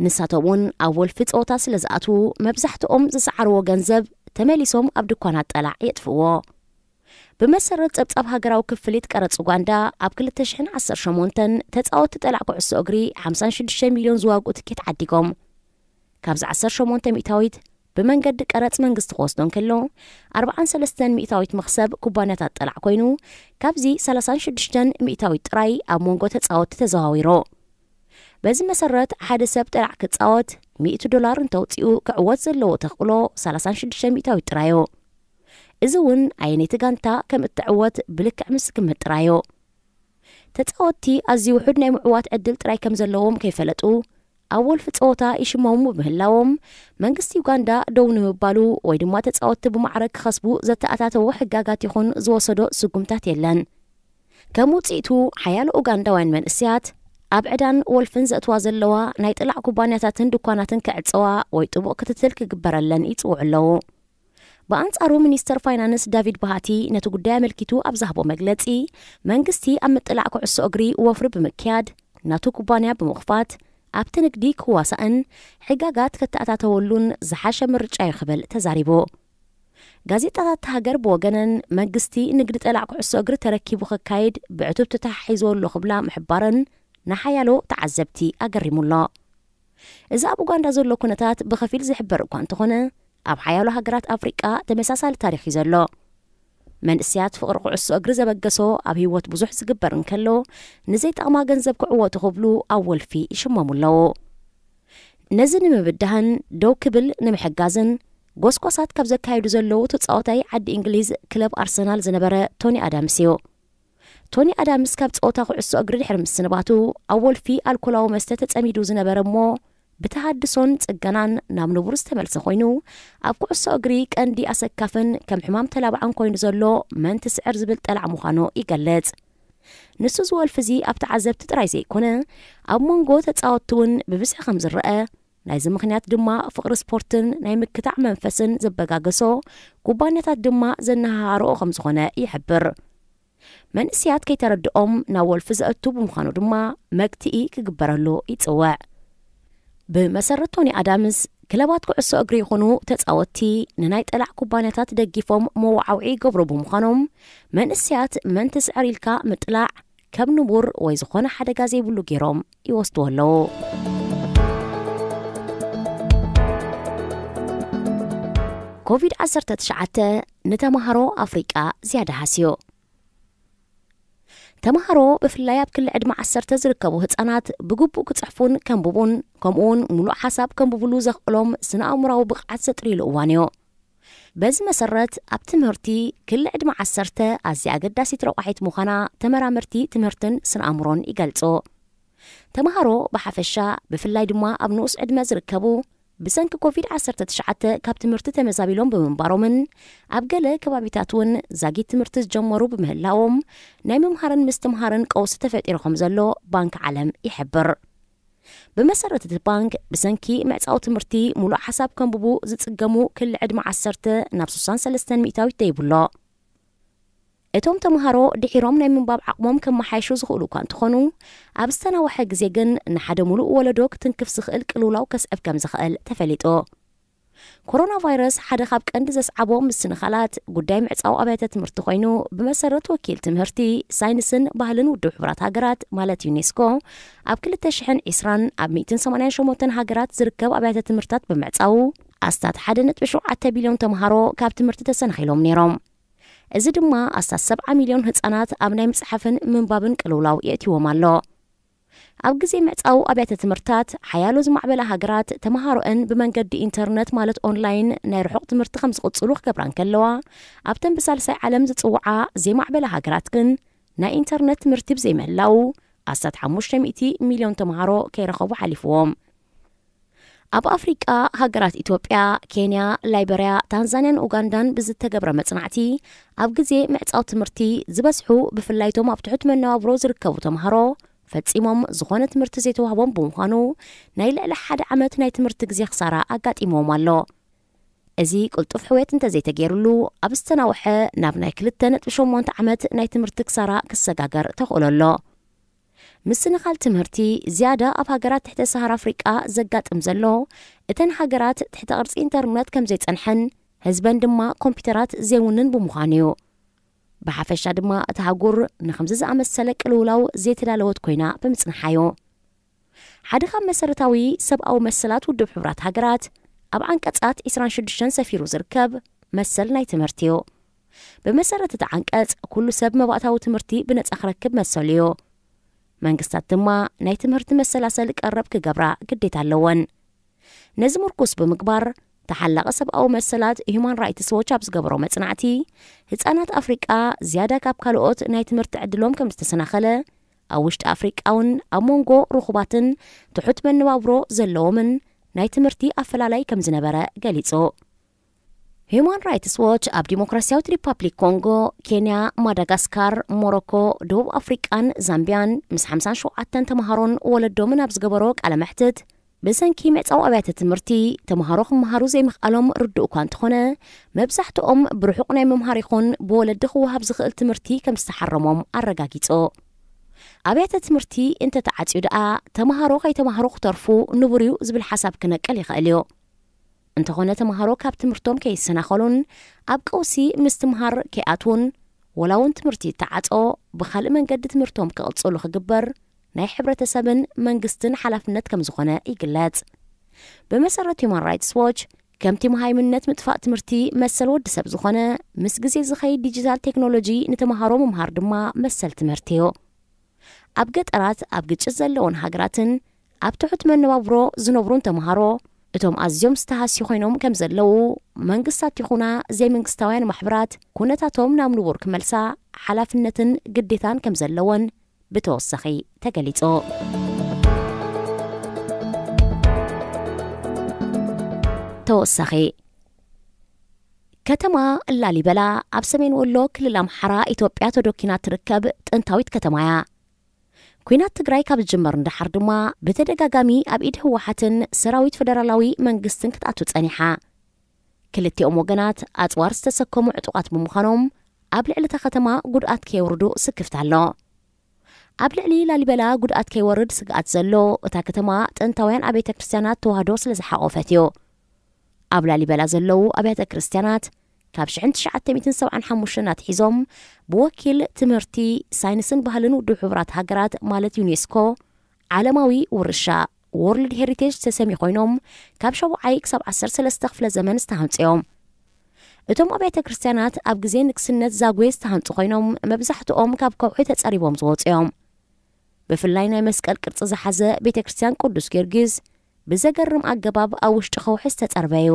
ንሳቶም እውን ኣብ ወልፊ ጸወታ ስለ ዝኣትዉ፣ መብዛሕትኦም ዝሰዓርዎ ገንዘብ ተመሊሶም ኣብ ድኳናት ጠላዕ የጥፍእዎ። ብመሰረት ጸብጻብ ሃገራዊ ክፍሊት ቀረጽ ኡጋንዳ፣ ኣብ ክልተ ሽሕን ዓሰርተ ሸሞንተን ተጻወትቲ ጠላዕ ኩዕሶ እግሪ ሓምሳን ሽዱሽተ ሚልዮን ዝዋግኡ ትኬት ዓዲጎም። ካብዚ ዓሰርተ ሸሞንተ ሚእታዊት ብመንገዲ ቀረጽ መንግስቲ ክወስዶ እንከሎ፣ ኣርብዓን ሰለስተን ሚእታዊት መኽሰብ ኩባንያታት ጠላዕ ኮይኑ፣ ካብዚ ሰላሳን ሽዱሽተን ሚእታዊት ጥራይ ኣብ መንጎ ተጻወትቲ ተዘዋዊሩ። በዚ መሰረት፣ ሓደ ሰብ ጠላዕ ክጻወት ሚእቲ ዶላር እንተውጺኡ፣ ክዕወት ዘለዎ ተኽእሎ ሰላሳን ሽዱሽተ ሚእታዊት ጥራይ እዩ። እዚ እውን ኣየነይቲ ጋንታ ከም እትዕወት ብልክዕ ምስ ዝግመት ጥራይ እዩ። ተጻወትቲ ኣዝዩ ውሑድ ናይ ምዕዋት ዕድል ጥራይ ከም ዘለዎም ከይፈለጡ፣ ኣብ ወልፊ ጸወታ ይሽመሙ ብምህላዎም፣ መንግስቲ ዩጋንዳ ደው ንምባሉ ወይ ድማ ተጻወትቲ ብማዕረ ክኸስቡ ዘተኣታተዎ ሕጋጋት ይኹን ዝወሰዶ ስጉምታት የለን። ከም ውጽኢቱ፣ ሓያሎ ኡጋንዳውያን መንእስያት ኣብ ዕዳን ወልፍን ዘእትዋ ዘለዋ ናይ ጥላዕ ኩባንያታትን ድኳናትን ክዕጸዋ ወይ ጥቡቕ ክትትል ክግበረለን ይጽውዑ ኣለዉ። ብኣንጻሩ፣ ሚኒስተር ፋይናንስ ዳቪድ ባሃቲ ነቲ ጉዳይ ኣመልኪቱ ኣብ ዝሃቦ መግለጺ፣ መንግስቲ ኣብ ምጥላዕ ኩዕሶ እግሪ ወፍሪ ብምክያድ፣ ናቱ ኩባንያ ብምኽፋት፣ ኣብቲ ንግዲ ክዋሳእን ሕጋጋት ከተኣታተወሉን ዝሓሸ ምርጫ እዩ ክብል ተዛሪቡ። ጋዜጣታት እታ ሃገር ብወገነን፣ መንግስቲ ንግዲ ጠላዕ ኩዕሶ እግሪ ተረኪቡ ከካይድ ብዕቱብቲ ተሓሒዝዎ ኣሎ ክብላ ምሕባረን ንሓያሎ ተዓዘብቲ ኣገሪሙ ኣሎ። እዚ ኣብ ኡጋንዳ ዘሎ ኩነታት ብኸፊል ዝሕበር እኳ እንተኾነ፣ ኣብ ሓያሎ ሃገራት ኣፍሪቃ ተመሳሳሊ ታሪኽ እዩ ዘሎ። መንእስያት ፍቕሪ ኩዕሶ እግሪ ዘበገሶ ኣብ ህይወት ብዙሕ ዝግበር እንከሎ፣ ንዘይጠቕማ ገንዘብ ክዕወቱ ክብሉ ኣብ ወልፊ ይሽመሙ ኣለዉ። ነዚ ንምብዳህን ደው ክብል ንምሕጋዝን፣ ጎስጓሳት ካብ ዘካየዱ ዘለዉ ተጻዋታይ ዓዲ እንግሊዝ ክለብ ኣርሰናል ዝነበረ ቶኒ ኣዳምስ እዩ። ቶኒ ኣዳምስ ካብ ጸወታ ኩዕሶ እግሪ ድሕሪ ምስንባቱ፣ ኣብ ወልፊ ኣልኮላዊ መስተ ተጸሚዱ ዝነበረ እሞ፣ ብተሃድሶን ጽገናን ናብ ንቡር ዝተመልሰ ኮይኑ፣ ኣብ ኩዕሶ እግሪ ቀንዲ ኣሰካፍን ከም ሕማም ተላባዕን ኮይኑ ዘሎ መን ትስዕር ዝብል ጠላዕ ምዃኑ ይገልጽ። ንሱ ዝወልፍ እዚ ኣብ ተዓዘብቲ ጥራይ ዘይኮነ፣ ኣብ መንጎ ተጻወትቲ እውን ብብዝሒ ከም ዝረአ፣ ናይዚ ምኽንያት ድማ ፍቕሪ ስፖርትን ናይ ምክታዕ መንፈስን ዘበጋገሶ ኩባንያታት ድማ ዘነሃሃረኦ ከም ዝኾነ ይሕብር። መንእስያት ከይተረድኦም ናብ ወልፊ ዘእቱ ብምዃኑ ድማ መግትኢ ክግበረሉ ይጽውዕ። ብመሰረት ቶኒ ኣዳምስ፣ ክለባት ኩዕሶ እግሪ ይኹኑ ተጻወትቲ ንናይ ጠላዕ ኩባንያታት ደጊፎም መወዓውዒ ይገብሩ ብምዃኖም፣ መንእስያት መን ትስዕር ኢልካ ምጥላዕ ከም ንቡር ወይ ዝኾነ ሓደጋ ዘይብሉ ገይሮም ይወስድዎ ኣለዉ። ኮቪድ ዓሰርተ ትሽዓተ ንተምሃሮ ኣፍሪቃ ዝያዳ ሃስዮ። ተምሃሮ ብፍላይ ኣብ ክሊ ዕድመ ዓሰርተ ዝርከቡ ህጻናት ብግቡእ ክጽሕፉን ከንብቡን ከምኡውን ሙሉእ ሓሳብ ከንብብሉ ዘኽእሎም ስነ ኣእምራዊ ብቕዓት ዘጥርይሉ እዋን እዩ። በዚ መሰረት ኣብ ትምህርቲ ክሊ ዕድመ ዓሰርተ ኣዝያ ኣገዳሲት ረቋሒት ምዃና ተመራመርቲ ትምህርትን ስነ ኣእምሮን ይገልጹ። ተምሃሮ ብሓፈሻ ብፍላይ ድማ ኣብ ንኡስ ዕድመ ዝርከቡ ብሰንኪ ኮቪድ ዓሰርተ ትሽዓተ ካብ ትምህርቲ ተመዛቢሎም ብምንባሮምን ኣብ ገለ ከባቢታት እውን ዛጊት ትምህርቲ ዝጀመሩ ብምህላዎም ናይ ምምሃርን ምስትምሃርን ቀውሲ ተፈጢሩ ከም ዘሎ ባንክ ዓለም ይሕብር። ብመሰረት እቲ ባንክ ብሰንኪ ምዕጻው ትምህርቲ ሙሉእ ሓሳብ ከንብቡ ዝጽገሙ ክሊ ዕድመ ዓሰርተ ናብ ስሳን ሰለስተን ሚእታዊት ደይቡሎ። እቶም ተምሃሮ ድሒሮም ናይ ምንባብ ዓቕሞም ከመሓይሹ ዝኽእሉ እኳ እንተኾኑ፣ ኣብ ዝተናውሐ ግዜ ግን ንሓደ ሙሉእ ወለዶ ክትንክፍ ዝኽእል ቅልውላው ከስዕብ ከም ዝኽእል ተፈሊጡ። ኮሮና ቫይረስ ሓደ ካብ ቀንዲ ዘስዓቦ ምስንኻላት ጉዳይ ምዕጻው ኣብያተ ትምህርቲ ኮይኑ፣ ብመሰረት ወኪል ትምህርቲ፣ ሳይንስን ባህልን ውድብ ሕቡራት ሃገራት ማለት ዩኔስኮ፣ ኣብ ክልተ ሽሕን ዕስራን ኣብ ሚእትን ሰማንያን ሸሞንተን ሃገራት ዝርከብ ኣብያተ ትምህርታት ብምዕጻው ኣስታት ሓደ ነጥቢ ሸውዓተ ቢልዮን ተምሃሮ ካብ ትምህርቲ ተሰናኺሎም ነይሮም። እዚ ድማ ኣስታት ሰብዓ ሚልዮን ህጻናት ኣብ ናይ ምጽሓፍን ምንባብን ቅልውላው የእትይዎም ኣሎ። ኣብ ግዜ ምዕጻው ኣብያተ ትምህርታት፣ ሓያሎ ዝማዕበላ ሃገራት ተምሃሮአን ብመንገዲ ኢንተርነት ማለት ኦንላይን ናይ ርሑቕ ትምህርቲ ከም ዝቕጽሉ ክገብራ እንከለዋ፣ ኣብተን ብሳልሳይ ዓለም ዝጽውዓ ዘይማዕበላ ሃገራት ግን ናይ ኢንተርነት ትምህርቲ ብዘይምህላው ኣስታት ሓሙሽተ ሚእቲ ሚልዮን ተምሃሮ ከይረኸቡ ሓሊፍዎም። ኣብ ኣፍሪቃ ሃገራት ኢትዮጵያ፣ ኬንያ፣ ላይበርያ፣ ታንዛንያን ኡጋንዳን ብዝተገብረ መጽናዕቲ፣ ኣብ ግዜ ምዕጻው ትምህርቲ ዝበዝሑ ብፍላይቶም ኣብ ትሑት መነባብሮ ዝርከቡ ተምሃሮ ፈጺሞም ዝኾነ ትምህርቲ ዘይተዋህቦም ብምዃኑ ናይ ልዕሊ ሓደ ዓመት ናይ ትምህርቲ ግዜ ክሳራ ኣጋጢምዎም ኣሎ። እዚ ቅልጡፍ ሕውየት እንተዘይተገይሩሉ ኣብ ዝተናውሐ ናብ ናይ ክልተ ነጥቢ ሸሞንተ ዓመት ናይ ትምህርቲ ክሳራ ክሰጋገር ተኽእሎ ኣሎ። ምስንኻል ትምህርቲ ዝያዳ ኣብ ሃገራት ትሕተ ሰሃራ ኣፍሪቃ ዘጋጥም ዘሎ፣ እተን ሃገራት ትሕተ ቅርጺ ኢንተርነት ከም ዘይጸንሐን ህዝበን ድማ ኮምፒውተራት ዘይውንን ብምዃኑ እዩ። ብሓፈሻ ድማ እቲ ሃጉር ንኸምዚ ዝኣመሰለ ቅልውላው ዘይተዳለወት ኮይና ብምጽንሓ እዩ። ሓደ ካብ መሰረታዊ ሰብኣዊ መሰላት ውድብ ሕቡራት ሃገራት ኣብ ዓንቀጻት ዕስራን ሽዱሽተን ሰፊሩ ዝርከብ መሰል ናይ ትምህርቲ እዩ። ብመሰረት እቲ ዓንቀጽ ኩሉ ሰብ መባእታዊ ትምህርቲ ብነጻ ክረክብ መሰሉ እዩ። መንግስታት ድማ ናይ ትምህርቲ መሰላሰሊ ቀረብ ክገብራ ግዴታ ኣለወን። ነዚ ምርኩስ ብምግባር ተሓላቒ ሰብኣዊ መሰላት ሁማን ራይትስ ዎች ኣብ ዝገበሮ መጽናዕቲ፣ ህጻናት ኣፍሪቃ ዝያዳ ካብ ካልኦት ናይ ትምህርቲ ዕድሎም ከም ዝተሰናኸለ፣ ኣብ ውሽጢ ኣፍሪቃ እውን ኣብ መንጎ ርኹባትን ትሑት መነባብሮ ዘለዎምን ናይ ትምህርቲ ኣፈላላይ ከም ዝነበረ ገሊጹ። ሁማን ራይትስ ዎች ኣብ ዲሞክራሲያዊት ሪፓብሊክ ኮንጎ፣ ኬንያ፣ ማዳጋስካር፣ ሞሮኮ፣ ደቡብ ኣፍሪቃን ዛምቢያን ምስ ሓምሳን ሸውዓተን ተምሃሮን ወለዶምን ኣብ ዝገበሮ ቃለ መሕትት፣ ብሰንኪ ምዕጻው ኣብያተ ትምህርቲ ተምሃሮ ክመሃሩ ዘይምኽኣሎም ርዱእ እኳ እንተኾነ፣ መብዛሕትኦም ብርሑቕ ናይ ምምሃር ይኹን ብወለዲ ክወሃብ ዝኽእል ትምህርቲ ከም ዝተሓረሞም ኣረጋጊጹ። ኣብያተ ትምህርቲ እንተተዓጽዩ ደኣ ተምሃሮ ከይተምሃሩ ክተርፉ ንቡር እዩ ዝብል ሓሳብ ክነቅል ይኽእል እዩ። እንተኾነ ተምሃሮ ካብ ትምህርቶም ከይሰናኸሉን ኣብ ቀውሲ ምስትምሃር ከይኣትዉን፣ ወላ እውን ትምህርቲ ይተዓጾ ብኻልእ መንገዲ ትምህርቶም ክቕጽሉ ክግበር ናይ ሕብረተሰብን መንግስትን ሓላፍነት ከም ዝኾነ ይግለጽ። ብመሰረት ሁማን ራይትስ ዎች፣ ከምቲ መሃይምነት ምጥፋእ ትምህርቲ መሰል ወዲ ሰብ ዝኾነ፣ ምስ ግዜ ዝኸይድ ዲጂታል ቴክኖሎጂ ንተምሃሮ ምምሃር ድማ መሰል ትምህርቲ እዩ። ኣብ ገጠራት፣ ኣብ ግጭት ዘለውን ሃገራትን ኣብ ትሑት መነባብሮ ዝነብሩን ተምሃሮ እቶም ኣዝዮም ዝተሃስዩ ኮይኖም ከም ዘለዉ መንግስታት ይኹና ዘይመንግስታውያን ማሕበራት ኩነታቶም ናብ ንቡር ክመልሳ ሓላፍነትን ግዴታን ከም ዘለወን ብተወሳኺ ተገሊጹ። ተወሳኺ። ከተማ ላሊበላ ኣብ ሰሜን ወሎ ክልል ኣምሓራ ኢትዮጵያ ተዶኪና ትርከብ ጥንታዊት ከተማ እያ። ኲናት ትግራይ ካብ ዝጅመር ንደሓር ድማ ብተደጋጋሚ ኣብ ኢድ ህወሓትን ሰራዊት ፈደራላዊ መንግስትን ክትኣቱ ጸኒሓ። ክልቲኦም ወገናት ኣጽዋር ዝተሰከሙ ዕጡቓት ብምዃኖም ኣብ ልዕሊ እታ ከተማ ጉድኣት ከየውርዱ ስክፍታ ኣሎ። ኣብ ልዕሊ ላሊበላ ጉድኣት ከይወርድ ስግኣት ዘሎ እታ ከተማ ጥንታውያን ኣብያተ ክርስቲያናት ተዋህዶ ስለ ዝሓቖፈት እዩ። ኣብ ላሊበላ ዘለዉ ኣብያተ ክርስቲያናት ካብ ሽሕን ትሽዓተ ሚእትን ሰብዓን ሓሙሽተን ኣትሒዞም ብወኪል ትምህርቲ፣ ሳይንስን ባህልን ውድብ ሕቡራት ሃገራት ማለት ዩኔስኮ ዓለማዊ ውርሻ፣ ወርልድ ሄሪቴጅ፣ ዝተሰምዩ ኮይኖም ካብ ሸውዓይ ክሳብ ዓሰርተ ሰለስተ ክፍለ ዘመን ዝተሃንጹ እዮም። እቶም ኣብያተ ክርስቲያናት ኣብ ግዜ ንግስነት ዛጉዌ ዝተሃንጹ ኮይኖም መብዛሕትኦም ካብ ከውሒ ተጸሪቦም ዝወጹ እዮም። ብፍላይ ናይ መስቀል ቅርጺ ዝሓዘ ቤተ ክርስቲያን ቅዱስ ጊዮርጊስ ብዘገርም ኣገባብ ኣብ ውሽጢ ከውሒ ዝተጸርበ እዩ።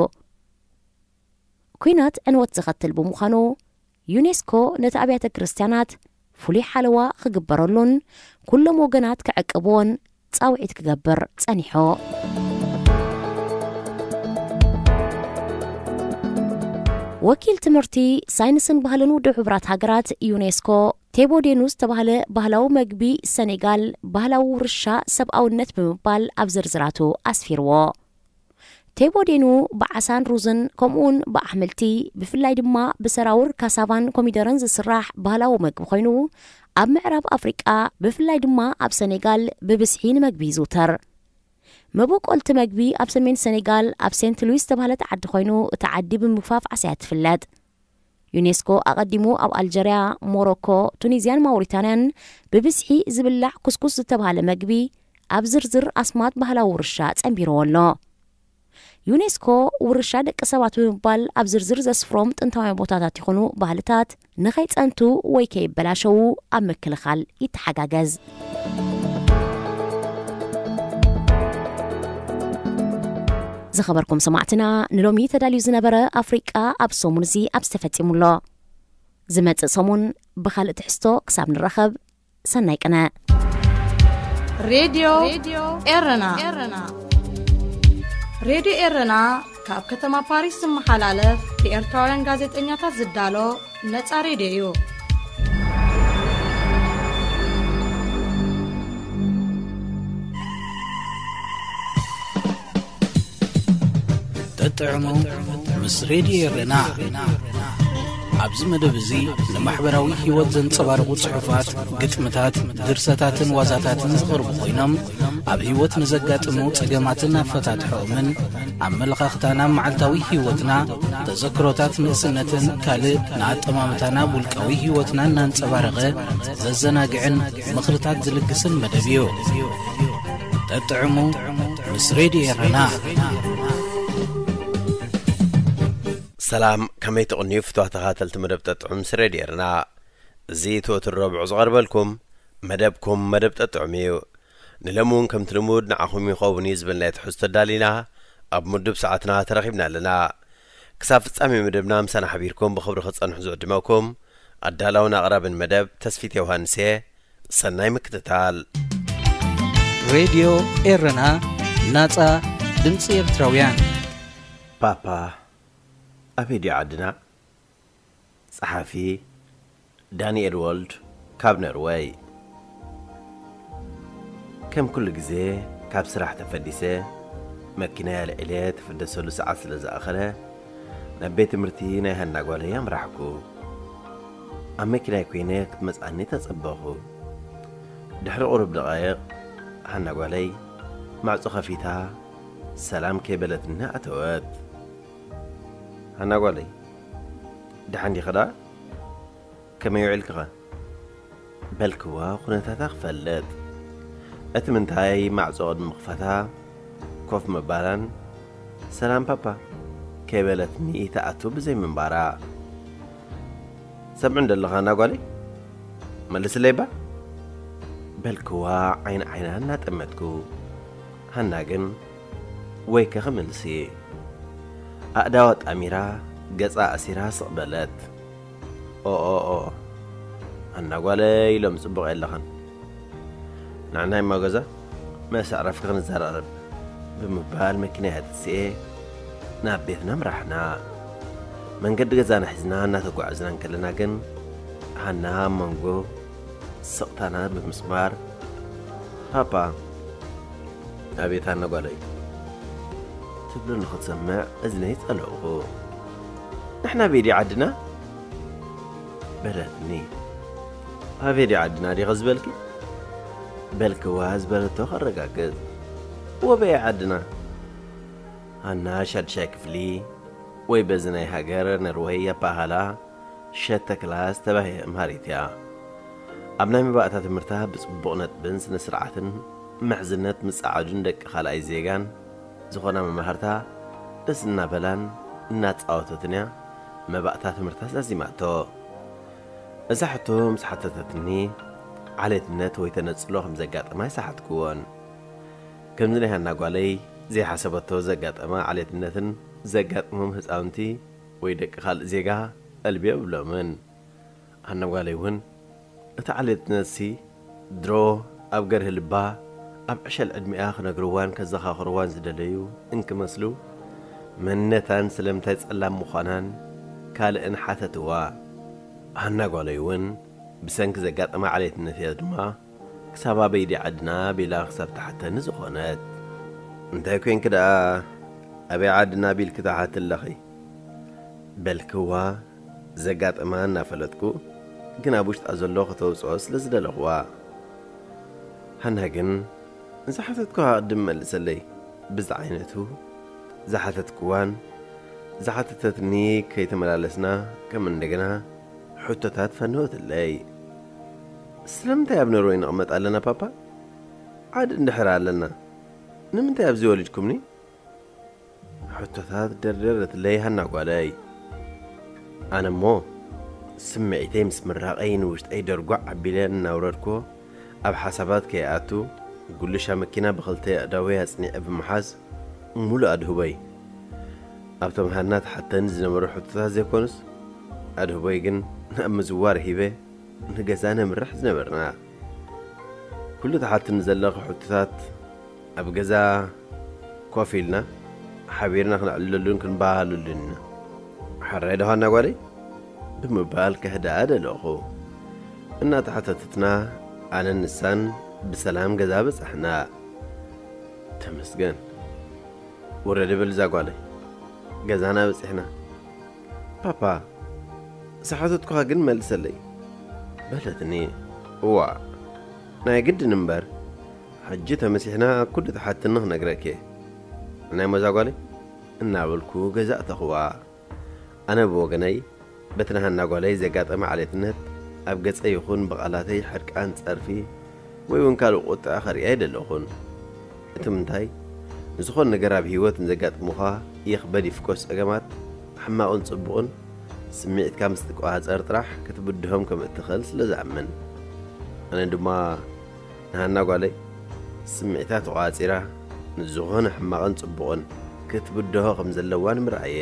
ኲናት ዕንወት ዘኸትል ብምዃኑ ዩኔስኮ ነቲ ኣብያተ ክርስቲያናት ፍሉይ ሓለዋ ክግበረሉን ኩሎም ወገናት ክዕቅብዎን ጻውዒት ክገብር ጸኒሑ። ወኪል ትምህርቲ፣ ሳይንስን ባህልን ውድብ ሕቡራት ሃገራት ዩኔስኮ ቴቦዴኑ ዝተባህለ ባህላዊ መግቢ ሰኔጋል ባህላዊ ውርሻ ሰብኣውነት ብምባል ኣብ ዝርዝራቱ ኣስፊርዎ። ቴቦዴኑ ብዓሳን ሩዝን ከምኡውን ብኣሕምልቲ ብፍላይ ድማ ብሰራውር ካሳቫን ኮሚደረን ዝስራሕ ባህላዊ መግቢ ኮይኑ ኣብ ምዕራብ ኣፍሪቃ ብፍላይ ድማ ኣብ ሰኔጋል ብብዝሒ ንመግቢ ይዝውተር። መበቆልቲ መግቢ ኣብ ሰሜን ሰኔጋል ኣብ ሴንት ሉዊስ ዝተባህለት ዓዲ ኮይኑ እታ ዓዲ ብምግፋፍ ዓሳያ ትፍለጥ። ዩኔስኮ ኣቐዲሙ ኣብ ኣልጀርያ፣ ሞሮኮ፣ ቱኒዝያን ማውሪታንያን ብብዝሒ ዝብላዕ ኩስኩስ ዝተባህለ መግቢ ኣብ ዝርዝር ኣስማት ባህላዊ ውርሻ ጸንቢርዎ ኣሎ። ዩኔስኮ ውርሻ ደቂ ሰባት ብምባል ኣብ ዝርዝር ዘስፍሮም ጥንታውያን ቦታታት ይኹኑ ባህልታት ንኸይጸንቱ ወይ ከይበላሸዉ ኣብ ምክልኻል ይተሓጋገዝ። ዝኸበርኩም ሰማዕትና፣ ንሎሚ ተዳልዩ ዝነበረ ኣፍሪቃ ኣብ ሰሙን እዚ ኣብዚ ተፈጺሙ ኣሎ። ዝመጽእ ሰሙን ብኻልእ ትሕዝቶ ክሳብ ንራኸብ፣ ሰናይ ቅነ። ሬድዮ ኤረና። ሬድዮ ኤረና ካብ ከተማ ፓሪስ ዝመሓላለፍ ብኤርትራውያን ጋዜጠኛታት ዝዳሎ ነጻ ሬድዮ እዩ። ጠጥዕሙ ምስ ሬድዮ ኤረና። ኣብዚ መደብ እዚ ንማሕበራዊ ህይወት ዘንጸባርቑ ጽሑፋት፣ ግጥምታት፣ ድርሰታትን ዋዛታትን ዝቐርቡ ኮይኖም፣ ኣብ ህይወት ንዘጋጥሙ ጸገማትን ኣፈታትሖኦምን፣ ኣመለኻኽታና ኣብ መዓልታዊ ህይወትና፣ ተዘክሮታት ንእስነትን ካልእ ንኣጠማምታና ኣብ ውልቃዊ ህይወትና እናንጸባረቐ ዘዘናግዕን ምኽርታት ዝልግስን መደብ እዩ። ጠጥዕሙ ምስ ሬድዮ ኤረና። ሰላም፣ ከመይ ትቕንዩ ፍትዋት ተኸታተልቲ መደብ ጠጥዑም ምስ ሬድዮ ኤረና? እዚ እቲ ወትሩ ረቡዕ ዝቐርበልኩም መደብኩም መደብ ጠጥዑም እዩ። ንሎሚ እውን ከምቲ ልሙድ ንዓኹም ይኸውን እዩ ዝበልናዮ ትሕዝቶ ኣዳሊና ኣብ ምዱብ ሰዓትና ተረኺብና ኣለና። ክሳብ ፍጻሜ መደብና ምሳና ሓቢርኩም ብኽብሪ ክትጸንሑ ዝዕድመኩም ኣዳላውን ኣቕራብን መደብ ተስፊት ዮሃንስ እየ። ሰናይ ምክትታል። ሬድዮ ኤረና፣ ናጻ ድምጺ ኤርትራውያን። ፓፓ ኣበይ ድዩ ዓድና? ጸሓፊ ዳንኤል ወልድ ካብ ኖርወይ። ከም ኩሉ ግዜ ካብ ስራሕ ተፈዲሰ መኪናይ ኣልዒለ ትፍደሰሉ ሰዓት ስለ ዝኣኸለ ናብ ቤት ትምህርቲ ናይ ሃና ጓለይ ኣምራሕኩ። ኣብ መኪናይ ኮይነ ክትመጽኣኒ ተጸበኹ። ድሕሪ ቁሩብ ደቓይቕ ሃና ጓለይ ማዕጾ ከፊታ ሰላም ከይበለትኒ ኣተወት። ሃና ጓለይ፣ ደሓን ዲኺ ደኣ? ከመይ ውዒልክኸ? በልክዋ ኩነታታ ክፈልጥ። እቲ ምንታይ ማዕጾ ቅድሚ ምኽፋታ ኮፍ ምባላን ሰላም ፓፓ ከይበለትኒ ትኣቱ ብዘይ ምንባራ። ሰምዕኒ ዶ ኣለኻ ሃና ጓለይ? መልስለይ እባ። በልክዋ ዓይኒ ዓይና እናጠመትኩ። ሃና ግን ወይከ ክምልሲ። ኣእዳዋ ጣሚራ ገጻ ኣሲራ ስቕ በለት። ኦ፣ ኦ፣ ኦ፣ ኣና ጓለይ ኢሎም ጽቡቕ የለኽን። ንዓናይ እማ ገዛ ምስ ኣዕራፍኪ ክንዘራረብ ብምባል መኪናይ ኣትስኤ ናብ ቤትና ምራሕና። መንገዲ ገዛና ሒዝና እናተጓዕዝና እንከለና ግን፣ ሃና ኣብ መንጎ ስቕታና ብምስማር፣ "ፓፓ፣ ኣቤት ሃና ጓለይ?" ትብሎ ንኽትሰምዕ እዝነይ ጸለኹ። "ንሕና ቤዲ ዓድና?" በለትኒ። "ኣቤዲ ዓድና ዲኸ ዝበልኪ?" በልክዋ ዝበለቶ ከረጋግጽ። "ወበይ ዓድና?" ሃና ሻድሻይ ክፍሊ ወይ በዚ ናይ ሃገር ነርወይ ኣበሃህላ ሸተ ክላስ ተባሂላ ኣምሃሪት እያ። ኣብ ናይ መባእታ ትምህርታ ብጽቡቕ ነጥብን ስነ ስርዓትን ምሕዝነት ምጽዓዱን ደቂ ካልኣይ ዜጋን ዝኾና መማህርታ ደስ እናበላን እናጻወተትን እያ መባእታ ትምህርታ ዛዚማቶ። እዛ ሕቶ ምስ ሓተተትኒ ዓሌትነት ወይ ተነጽሎ ከም ዘጋጠማ ኣይሰሓትክዎን። ከምዚ ናይ ሃና ጓለይ ዘይሓሰበቶ ዘጋጠማ ዓሌትነትን ዘጋጥሞም ህፃውንቲ ወይ ደቂ ካልእ ዜጋ ዕልቢ የብሎምን። ሃና ጓለይ እውን እቲ ዓሌትነትሲ ድሮ ኣብ ገርሂ ልባ ኣብ ዕሸል ዕድሚኣ ክነግርዋን ከዘኻኽርዋን ዝደለዩ እንክመስሉ መንነታን ስለምንታይ ጸላም ምዃናን ካልእን ሓተትዋ። ሃና ጓለይ እውን ብሰንኪ ዘጋጠማ ዓሌትነት እያ ድማ ክሳብ ኣበይ ድያ ዓድና ቢላ ክሳብ ትሓተኒ ዝኾነት። እንታይ ኮንኪ ደኣ ኣበይ ዓድና ቢልኪ ትሓቲ ኣለኺ? በልክዋ ዘጋጠማ እናፈለጥኩ ግን ኣብ ውሽጣ ዘሎ ከተውፅኦ ስለ ዝደለኽዋ። ሃና ግን ዝሓተትኩ ቅድም መልሰለይ ብዝዓይነቱ ዝሓተትክዋን ዝሓተተትኒ ከይተመላለስና ከም እንደገና ሕቶታት ፈነወትለይ። ስለምንታይ ኣብ ኖርወይ ንቕመጥ ኣለና ፓፓ? ዓዲ እንድሕር ኣለና ንምንታይ ኣብዚ ወሊድኩምኒ? ሕቶታት ደርደረትለይ ሃና ጓለይ። ኣነ እሞ ስምዒተይ ምስ ምራቐይ ንውሽጠይ ደርጓዕ ኣቢለ እናውረድኩ ኣብ ሓሳባት ከይኣቱ ጉልሻ መኪና ብኽልተ ኣእዳወይ ኣጽኒዐ ብምሓዝ ሙሉእ ኣድህቦይ ኣብቶም ሃና ትሓተኒ ዝነበሩ ሕቶታት ዘይኮኑስ ኣድህቦይ ግን ናብ ምዝዋር ሂበ ንገዛ ነምርሕ ዝነበርና። ኩሉ ትሓትኒ ዘለኺ ሕቶታት ኣብ ገዛ ኮፍ ኢልና ሓቢርና ክነዕልለሉን ክንበሃሃለሉን ኢና። ሕራይ ዶ ሃና ጓለይ? ብምባል ከህድኣ ደለኹ። እናተሓተተትና ኣነን ንሳን ብሰላም ገዛ በጻሕና። ተመስገን። ውረዲ በል እዛ ጓለይ፣ ገዛና በጺሕና። ፓፓ፣ ዝሓተትኩኻ ግን መልሰለይ። በለትኒ። እዋ፣ ናይ ግድን እምበር፣ ሕጂ ተመሲሕና ኩሉ ትሓትኒ ክነግረኪ እየ። ናይ ሞዛ ጓለይ? እናበልኩ ገዛ ኣተኽዋ። ኣነ ብወገነይ፣ በቲ ንሃና ጓለይ ዘጋጠመ ዓሌትነት ኣብ ገጸይ ይኹን ብቓላተይ ሕርቃን ጸርፊ ወይ እውን ካልእ ቁጥዐ ከርእያ ኣይደለኹን። እቲ ምንታይ፣ ንዝኾነ ነገር ኣብ ህይወት ንዘጋጥሙኻ ይኽበድ ይፍኮስ ጸገማት፣ ሕማቕን ጽቡቕን፣ ስምዒትካ ምስ ትቆጻጸር ጥራሕ ክትብድሆም ከም እትኽእል ስለ ዝኣምን። ኣነ ድማ ንሃና ጓለይ ስምዒታ ተቆጻጺራ ንዝኾነ ሕማቕን ጽቡቕን ክትብድሆ ከም ዘለዋ ንምርኣየ።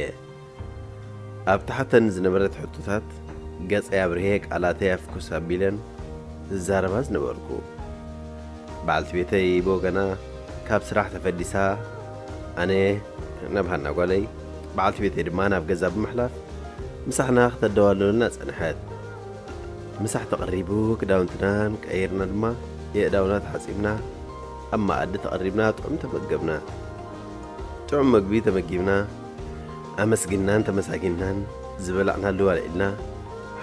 ኣብ ትሓተኒ ዝነበረት ሕቶታት ገጸይ ኣብርሄ ቃላተይ ኣፍኩስ ኣቢለን ዝዛረባ ዝነበርኩ። በዓልቲ ቤተይ ብወገና ካብ ስራሕ ተፈዲሳ ኣነ ናብ ሃና ጓለይ በዓልቲ ቤተይ ድማ ናብ ገዛ ብምሕላፍ ምሳሕና ክተደዋልለና ጸንሐት። ምሳሕ ተቐሪቡ ክዳውንትናን ቀይርና ድማ የእዳውና ተሓጺብና ኣብ መኣዲ ተቐሪብና ጥዑም ተመገብና። ጥዑም መግቢ ተመጊብና ኣመስጊንናን ተመሳጊንናን ዝበላዕናሉ ኣልዒልና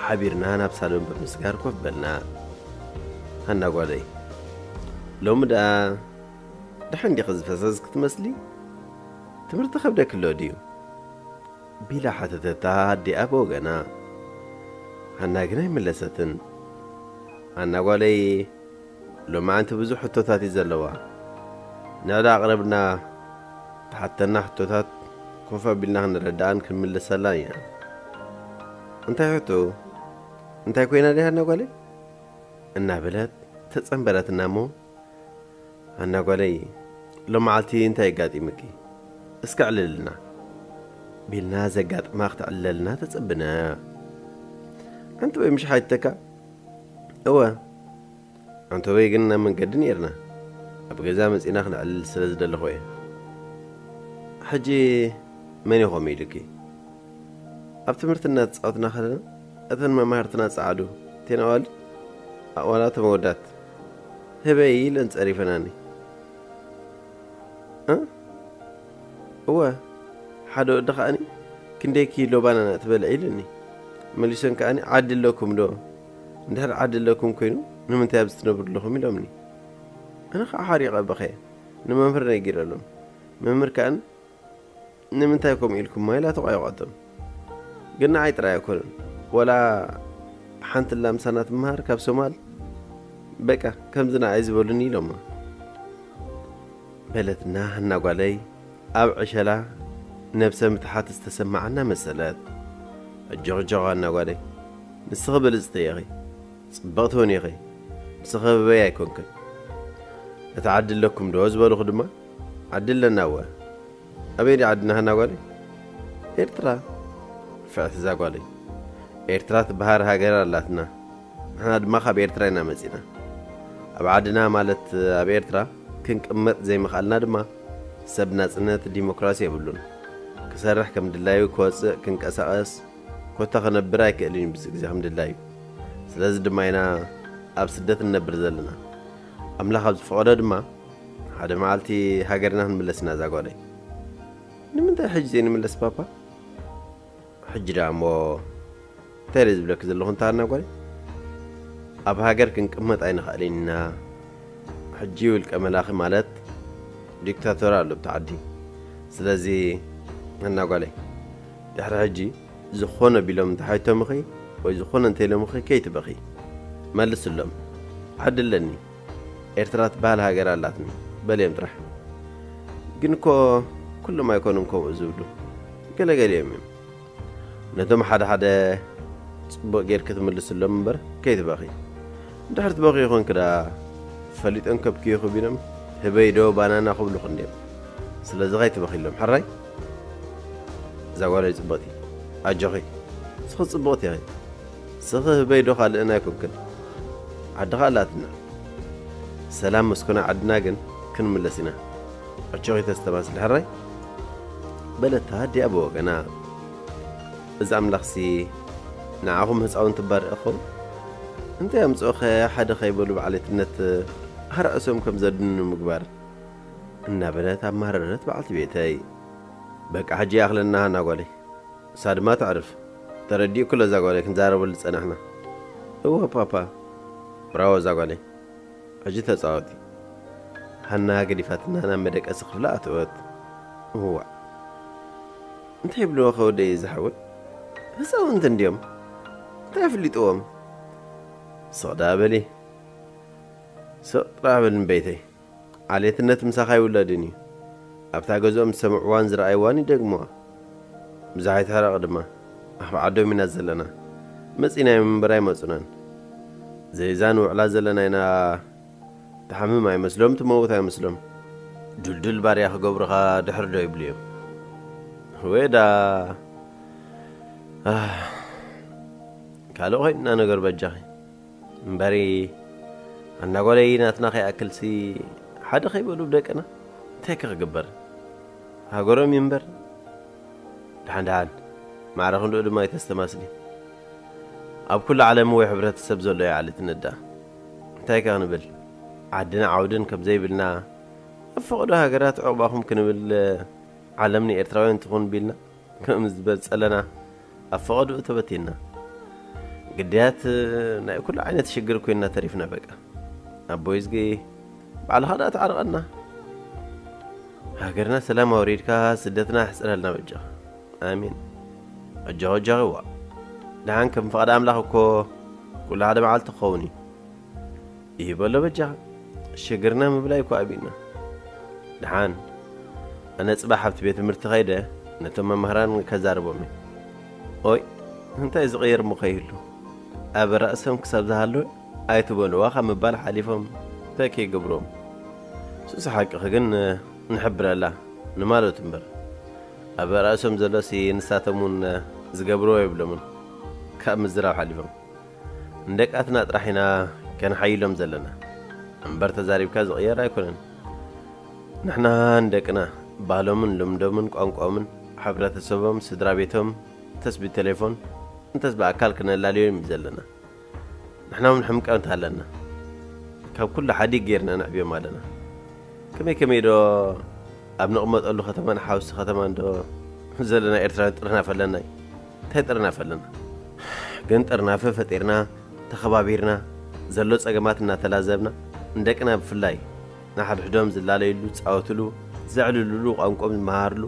ሓቢርና ናብ ሳሎን ብምስጋር ኮፍ በልና። ሃና ጓለይ፣ ሎሚ ደኣ ደሓን ዲኺ ዝፈሰስ ክትመስሊ? ትምህርቲ ከብደኪ ኣሎ ድዩ? ቢላ ሓተተታ ኣዲኣ ብወገና። ሃና ግን ኣይመለሰትን። ሃና ጓለይ፣ ሎማዓንቲ ብዙሕ ሕቶታት እዩ ዘለዋ። ንዕዳ ኣቕረብና ትሓተና ሕቶታት ኮፍ ኣቢልና ክንረዳኣን ክንምልሰላን ኢና። እንታይ ሕቶ? እንታይ ኮይና ድያ ሃና ጓለይ? እናበለት ተጸንበረትና እሞ፣ ሃና ጓለይ፣ ሎመዓልቲ እንታይ ኣጋጢሙኪ? እስከ ኣዕልልና። ቢልና ዘጋጥማ ክተዕልለልና ተጸብነ። ኣንቲ ወይ ምሽ ሓይተካ? እወ። ኣንተ ወይ ግን ኣብ መንገዲ ነይርና። ኣብ ገዛ መጺና ክነዕልል ስለ ዝደለኹ እየ። ሕጂ መን ኢኹም ኢሉኪ? ኣብ ትምህርቲ እናተጻወትና ከለና እተን መማህርትና ጸዓዱ፣ እተን ኣዋልድ፣ ዋላ እቶም ኣወዳት፣ ህበይ ኢለን ጸሪፈናኒ። እ? እወ፣ ሓደ ወዲ ከኣኒ፣ "ክንደይ ኪሎ ባናና ትበልዕ?" ኢሉኒ። መሊሰን ከኣኒ፣ "ዓዲ ኣለኩም ዶ? እንድሕር ዓዲ ኣለኩም ኮይኑ፣ ንምንታይ ኣብዚ ትነብሩ ኣለኹም?" ኢሎምኒ። ኣነ ከዓ ሓሪቐ በኸየ። ንመምህር ነጊረሎም። መምህር ከኣኒ፣ "ንምንታይ ከምኡ ኢልኩማ?" ኢላ ተቋየቋቶም። ግን ንዓይ ጥራይ ኣይኮነን። ወላ ሓንቲ ላምሳና ትመሃር ካብ ሶማል፣ በቃ ከምዚ ንዓይ ዝበሉኒ ኢሎማ። በለትና ሃና ጓለይ ኣብ ዕሸላ ነብሰ ምትሓት ዝተሰማዓና መሰለት። "ኣጆኺ፣ ኣጆኺ ሃና ጓለይ፣ ንስኺ ብልጽቲ ኢኺ፣ ጽብቕቲ እውን ኢኺ፣ ንስኺ ህበይ ኣይኮንክን። እቲ ዓዲ ኣለኩም ዶ ዝበሉኹ ድማ፣ ዓዲ ኣለና እወ። ኣበይ ድዩ ዓድና ሃና ጓለይ?" "ኤርትራ። ፍዕቲ እዛ ጓለይ፣ ኤርትራ ትበሃል ሃገር ኣላትና። ንሕና ድማ ካብ ኤርትራ ኢና መጺና። ኣብ ዓድና ማለት ኣብ ኤርትራ ክንቅመጥ ዘይምኽኣልና ድማ ሰብ ናጽነት ዲሞክራሲ የብሉን። ክሰርሕ ከም ድላዩ ክወጽእ ክንቀሳቐስ ኮታ ክነብር ኣይክእልን እዩ ብዚ ግዜ ከም ድላዩ። ስለዚ ድማ ኢና ኣብ ስደት ንነብር ዘለና። ኣምላኽ ኣብ ዝፈቐዶ ድማ ሓደ መዓልቲ ሃገርና ክንምለስ ኢና እዛ ጓለይ።" "ንምንታይ ሕጂ ዘይንምለስ ፓፓ?" "ሕጂ ደኣ እሞ እንታይ ኢለ ዝብለኪ ዘለኹ እንተ ሃና ጓለይ፣ ኣብ ሃገር ክንቅመጥ ኣይንኽእልን ኢና። ሕጂ ውልቀ መላኺ ማለት ዲክታቶር ኣሎ ኣብቲ ዓዲ። ስለዚ ሃና ጓለይ፣ ድሕሪ ሕጂ ዝኾነ ቢሎም እንተሓይቶምኺ ወይ ዝኾነ እንተኢሎምኺ ከይትበኺ። መልስሎም። ዓዲ ኣለኒ። ኤርትራ ትበሃል ሃገር ኣላትኒ። በልዮም ጥራሕ። ግን እኮ ኩሎም ኣይኮኑን ከምኡ ዝብሉ። ገለገሊኦም እዮም። ነቶም ሓደ ሓደ ጽቡቕ ጌርኪ ትምልስሎም እምበር ከይትበኺ። እንድሕር ትበኺ ይኾንኪ ደኣ ፈሊጦም ከብክዩኺ ቢሎም ህበይ ዶ ባናና ክብሉኺ እንድዮም። ስለዚ ከይትበኺሎም ሕራይ?" "እዛ ጓለይ ጽብቕቲ፣ ኣጆኺ፣ ንስኺ ጽብቕቲ ኢኺ። ንስኺ ህበይ ዶ ካልእን ኣይኮንክን። ዓዲ ከኣ ኣላትና። ሰላም መስኮና ዓድና ግን ክንምለስ ኢና። ኣጆኺ ተስተማስሊ ሕራይ?" በለታ ኣዲኣ ብወገና። "እዚ ኣምላኽሲ ንዓኹም ህፃውንቲ ባርእ ኸውን? እንታይ ኣምፅኦኸ ሓደ ከይበሉ ብዓሌትነት ኣርዕሶም ከም ዘድኑ ምግባር?" እናበለት ኣማረረት በዓልቲ ቤተይ። "በቃ ሕጂ ይኣኽለና ሃና ጓለይ፣ እሳ ድማ ተዕርፍ። ተረዲእኩ ለዛ ጓለይ ክንዛረበሉ ዝጸናሕና?" "እወ ፓፓ። ብራቮ እዛ ጓለይ። ሕጂ ተጻወቲ።" ሃና ገዲፋትና ናብ መደቀሲ ክፍላ ኣተወት። እዋእ፣ እንታይ ይብልዎ ከወደይ ዝሓወይ? ህፃውንቲ እንድዮም፣ እንታይ ኣፍሊጥዎም? ስቕ ደኣ በሊ፣ ስቕ ጥራሕ በሊ እምበይተይ። ዓሌትነት ምሳኻ ኣይውለድን እዩ። ኣብታ ገዝኦም ዝሰምዕዋን ዝረኣይዋን ይደግምዋ። ብዙሕ ኣይትሕረቕ ድማ። ኣብ ዓዶም ኢና ዘለና። መጺና እዮም እምበር ኣይመጹናን። ዘይዛ ንውዕላ ዘለና ኢና። ትሓምም ኣይመስሎም፣ ትመውት ኣይመስሎም። ድልዱል ባርያ ክገብሩኻ ድሕር ዶ ይብሉ እዮም። ወይ ዳ፣ ኣህ፣ ካልእ ኮይንና ነገር በጃኺ። እምበሪ፣ ኣናጓለይ ናትና ከይኣክልሲ ሓደ ከይበሉ ብደቅና እንታይ ከ ክግበር? ሃገሮም እዩ እምበር። ደሓን ደሓን፣ ማዕረ ክንድኡ ድማ ኣይተስተማስሊ። ኣብ ኩሉ ዓለም ወይ ሕብረተሰብ ዘሎ እዩ ዓሊ ትንዳ። እንታይ ከ ክንብል? ዓድን ዓውድን ከም ዘይብልና፣ ኣብ ፈቐዶ ሃገራት ዕቑባኹም ክንብል፣ ዓለም ንኤርትራውያን ትኹን ቢልና፣ ከም ዝበጸለና ኣብ ፈቐድኡ ተበቲንና። ግዳያት ናይ ኩሉ ዓይነት ሽግር ኮይንና ተሪፍና በቃ። ኣቦይ ዝጊ ባዕልኻ ደኣ ተዓርቐና። ሃገርና ሰላም ኣውሪድካ ስደትና ኣሕጽረልና በጃኻ። ኣሜን። ኣጆኻ ኣጆኺ ዋ። ደሓን ከም ፍቓድ ኣምላኽ እኮ ኩሉ ሓደ መዓልቲ ክኸውን እዩ። ይህበሎ በጃኻ። ሽግርና ምብላይ እኮ ኣቢና። ደሓን ኣነ ጽባሕ ኣብቲ ቤት ትምህርቲ ከይደ ነቶም መምህራን ከዛርቦም እየ። ኦይ እንታይ ዝቕየር እሞ ከይህሉ። ኣብ ራእሶም ክሳብ ዝሃለወ ኣይትበልዋ ካብ ምባል ሓሊፎም እንታይ ከይገብሮም። ሱስ ሓቅኺ ግን ንሕብረላ ንማለቱ እምበር። ኣብ ራእሶም ዘሎሲ ንሳቶም እውን ዝገብርዎ የብሎምን ካብ ምዝራብ ሓሊፎም። ንደቃትና ጥራሕ ኢና ከነሓይሎም ዘለና እምበር ተዛሪብካ ዝቕየር ኣይኮነን። ንሕና ንደቅና ባህሎምን ልምዶምን ቋንቋኦምን ሕብረተሰቦም፣ ስድራ ቤቶም፣ እንተስ ብቴሌፎን እንተስ ብኣካል ክነላልዮም ዘለና። ንሕና እውን ሕምቀት ኣለና። ካብ ኩሉ ሓዲግ ጌርና ነዕብዮም ኣለና። ከመይ ከመይ ዶ ኣብ ንቕመጠሉ ከተማን ሓውሲ ከተማን ዶ ዘለና ኤርትራውያን ጥርናፈ ኣለና እዩ? እንታይ ጥርናፈ ኣለና? ግን ጥርናፈ ፈጢርና፣ ተኸባቢርና፣ ዘሎ ጸገማት እናተላዘብና፣ ንደቅና ብፍላይ ንሓድሕዶም ዝላለዩሉ፣ ዝጻወትሉ፣ ዘዕልሉሉ፣ ቋንቋኦም ዝመሃርሉ፣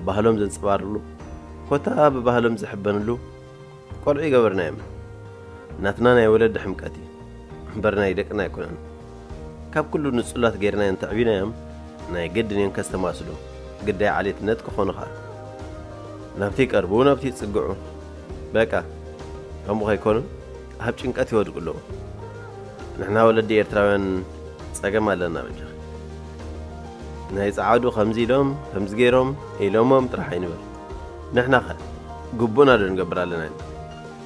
ባህሎም ዘንጸባርሉ፣ ኮታ ብባህሎም ዝሕበንሉ ቆልዑ ይገበርናዮም። ናትና ናይ ወለዲ ሕምቀት እዩ እምበር ናይ ደቅና ኣይኮነን። ካብ ኩሉ ንጹላት ጌርና እንተዕቢናዮም ናይ ግድን እዮም ከስተማስሉ፣ ግዳይ ዓሌትነት ክኾኑ ኸኣ ናብቲ ይቀርቡ፣ ናብቲ ይጽግዑ። በቃ ከምኡ ከይኮኑ ኣብ ጭንቀት ይወድቁ ኣለዉ። ንሕና ወለዲ ኤርትራውያን ጸገም ኣለና በጃ። ናይ ጸዓዱ ከምዚ ኢሎም ከምዚ ገይሮም ኢሎሞም ጥራሕ ኣይንበል። ንሕና ኸ ግቡእና ዶ ንገብር ኣለና?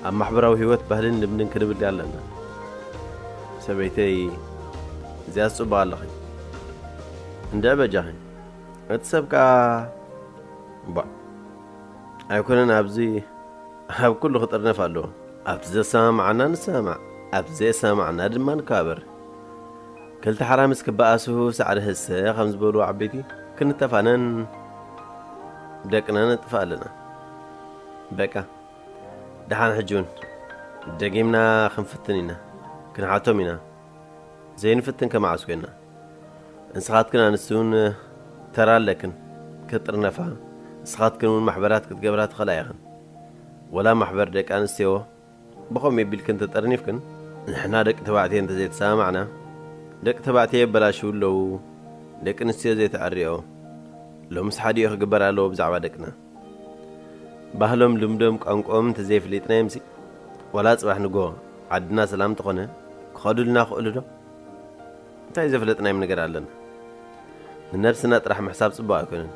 ኣብ ማሕበራዊ ህይወት ባህልን ልምድን ክንብል ኣለና። ሰበይተይ እዚኣ ጽቡቕ ኣለኺ። እንድዒ በጃኺ። እቲ ሰብ ከኣ ባዕ ኣይኮነን ኣብዚ ኣብ ኩሉ ክጥርነፍ ኣለዎ። ኣብቲ ዘሰማምዓና ንሰማማዕ፣ ኣብቲ ዘየሰማምዓና ድማ ንከባበር። ክልተ ሓራምዝ ክበኣሱ ሳዕሪ ህሰ ከም ዝበሉ ዓበይቲ ክንተፋነን ደቅና ነጥፍእ ኣለና። በቃ ደሓን ሕጂ እውን ደጊምና ክንፍትን ኢና፣ ክንሓቶም ኢና። ዘይንፍትን ከመዓስ ኮይና? ንስኻትክን ኣንስቲ እውን ተራ ኣለክን። ክጥርነፋ ንስኻትክን እውን ማሕበራት ክትገብራ ትኽእላ ኢኽን። ወላ ማሕበር ደቂ ኣንስትዮ ብኸምኡ የቢልክን ተጠርኒፍክን፣ ንሕና ደቂ ተባዕትዮ እንተዘይተሰማማዕና፣ ደቂ ተባዕትዮ የበላሽው ኣለዉ፣ ደቂ ኣንስትዮ ዘይተዐርዮ። ሎምስ ሓዲኡ ክግበር ኣለዎ ብዛዕባ ደቅና። ባህሎም፣ ልምዶም፣ ቋንቋኦም እንተዘይፍሊጥናዮምሲ፣ ዋላ ጽባሕ ንጎ ዓድና ሰላም ተኾነ፣ ክኸዱልና ክእሉ ዶ? እንታይ ዘፍለጥናዮም ነገር ኣለና? ንነብስና ጥራሕ ምሕሳብ ጽቡቕ ኣይኮነን።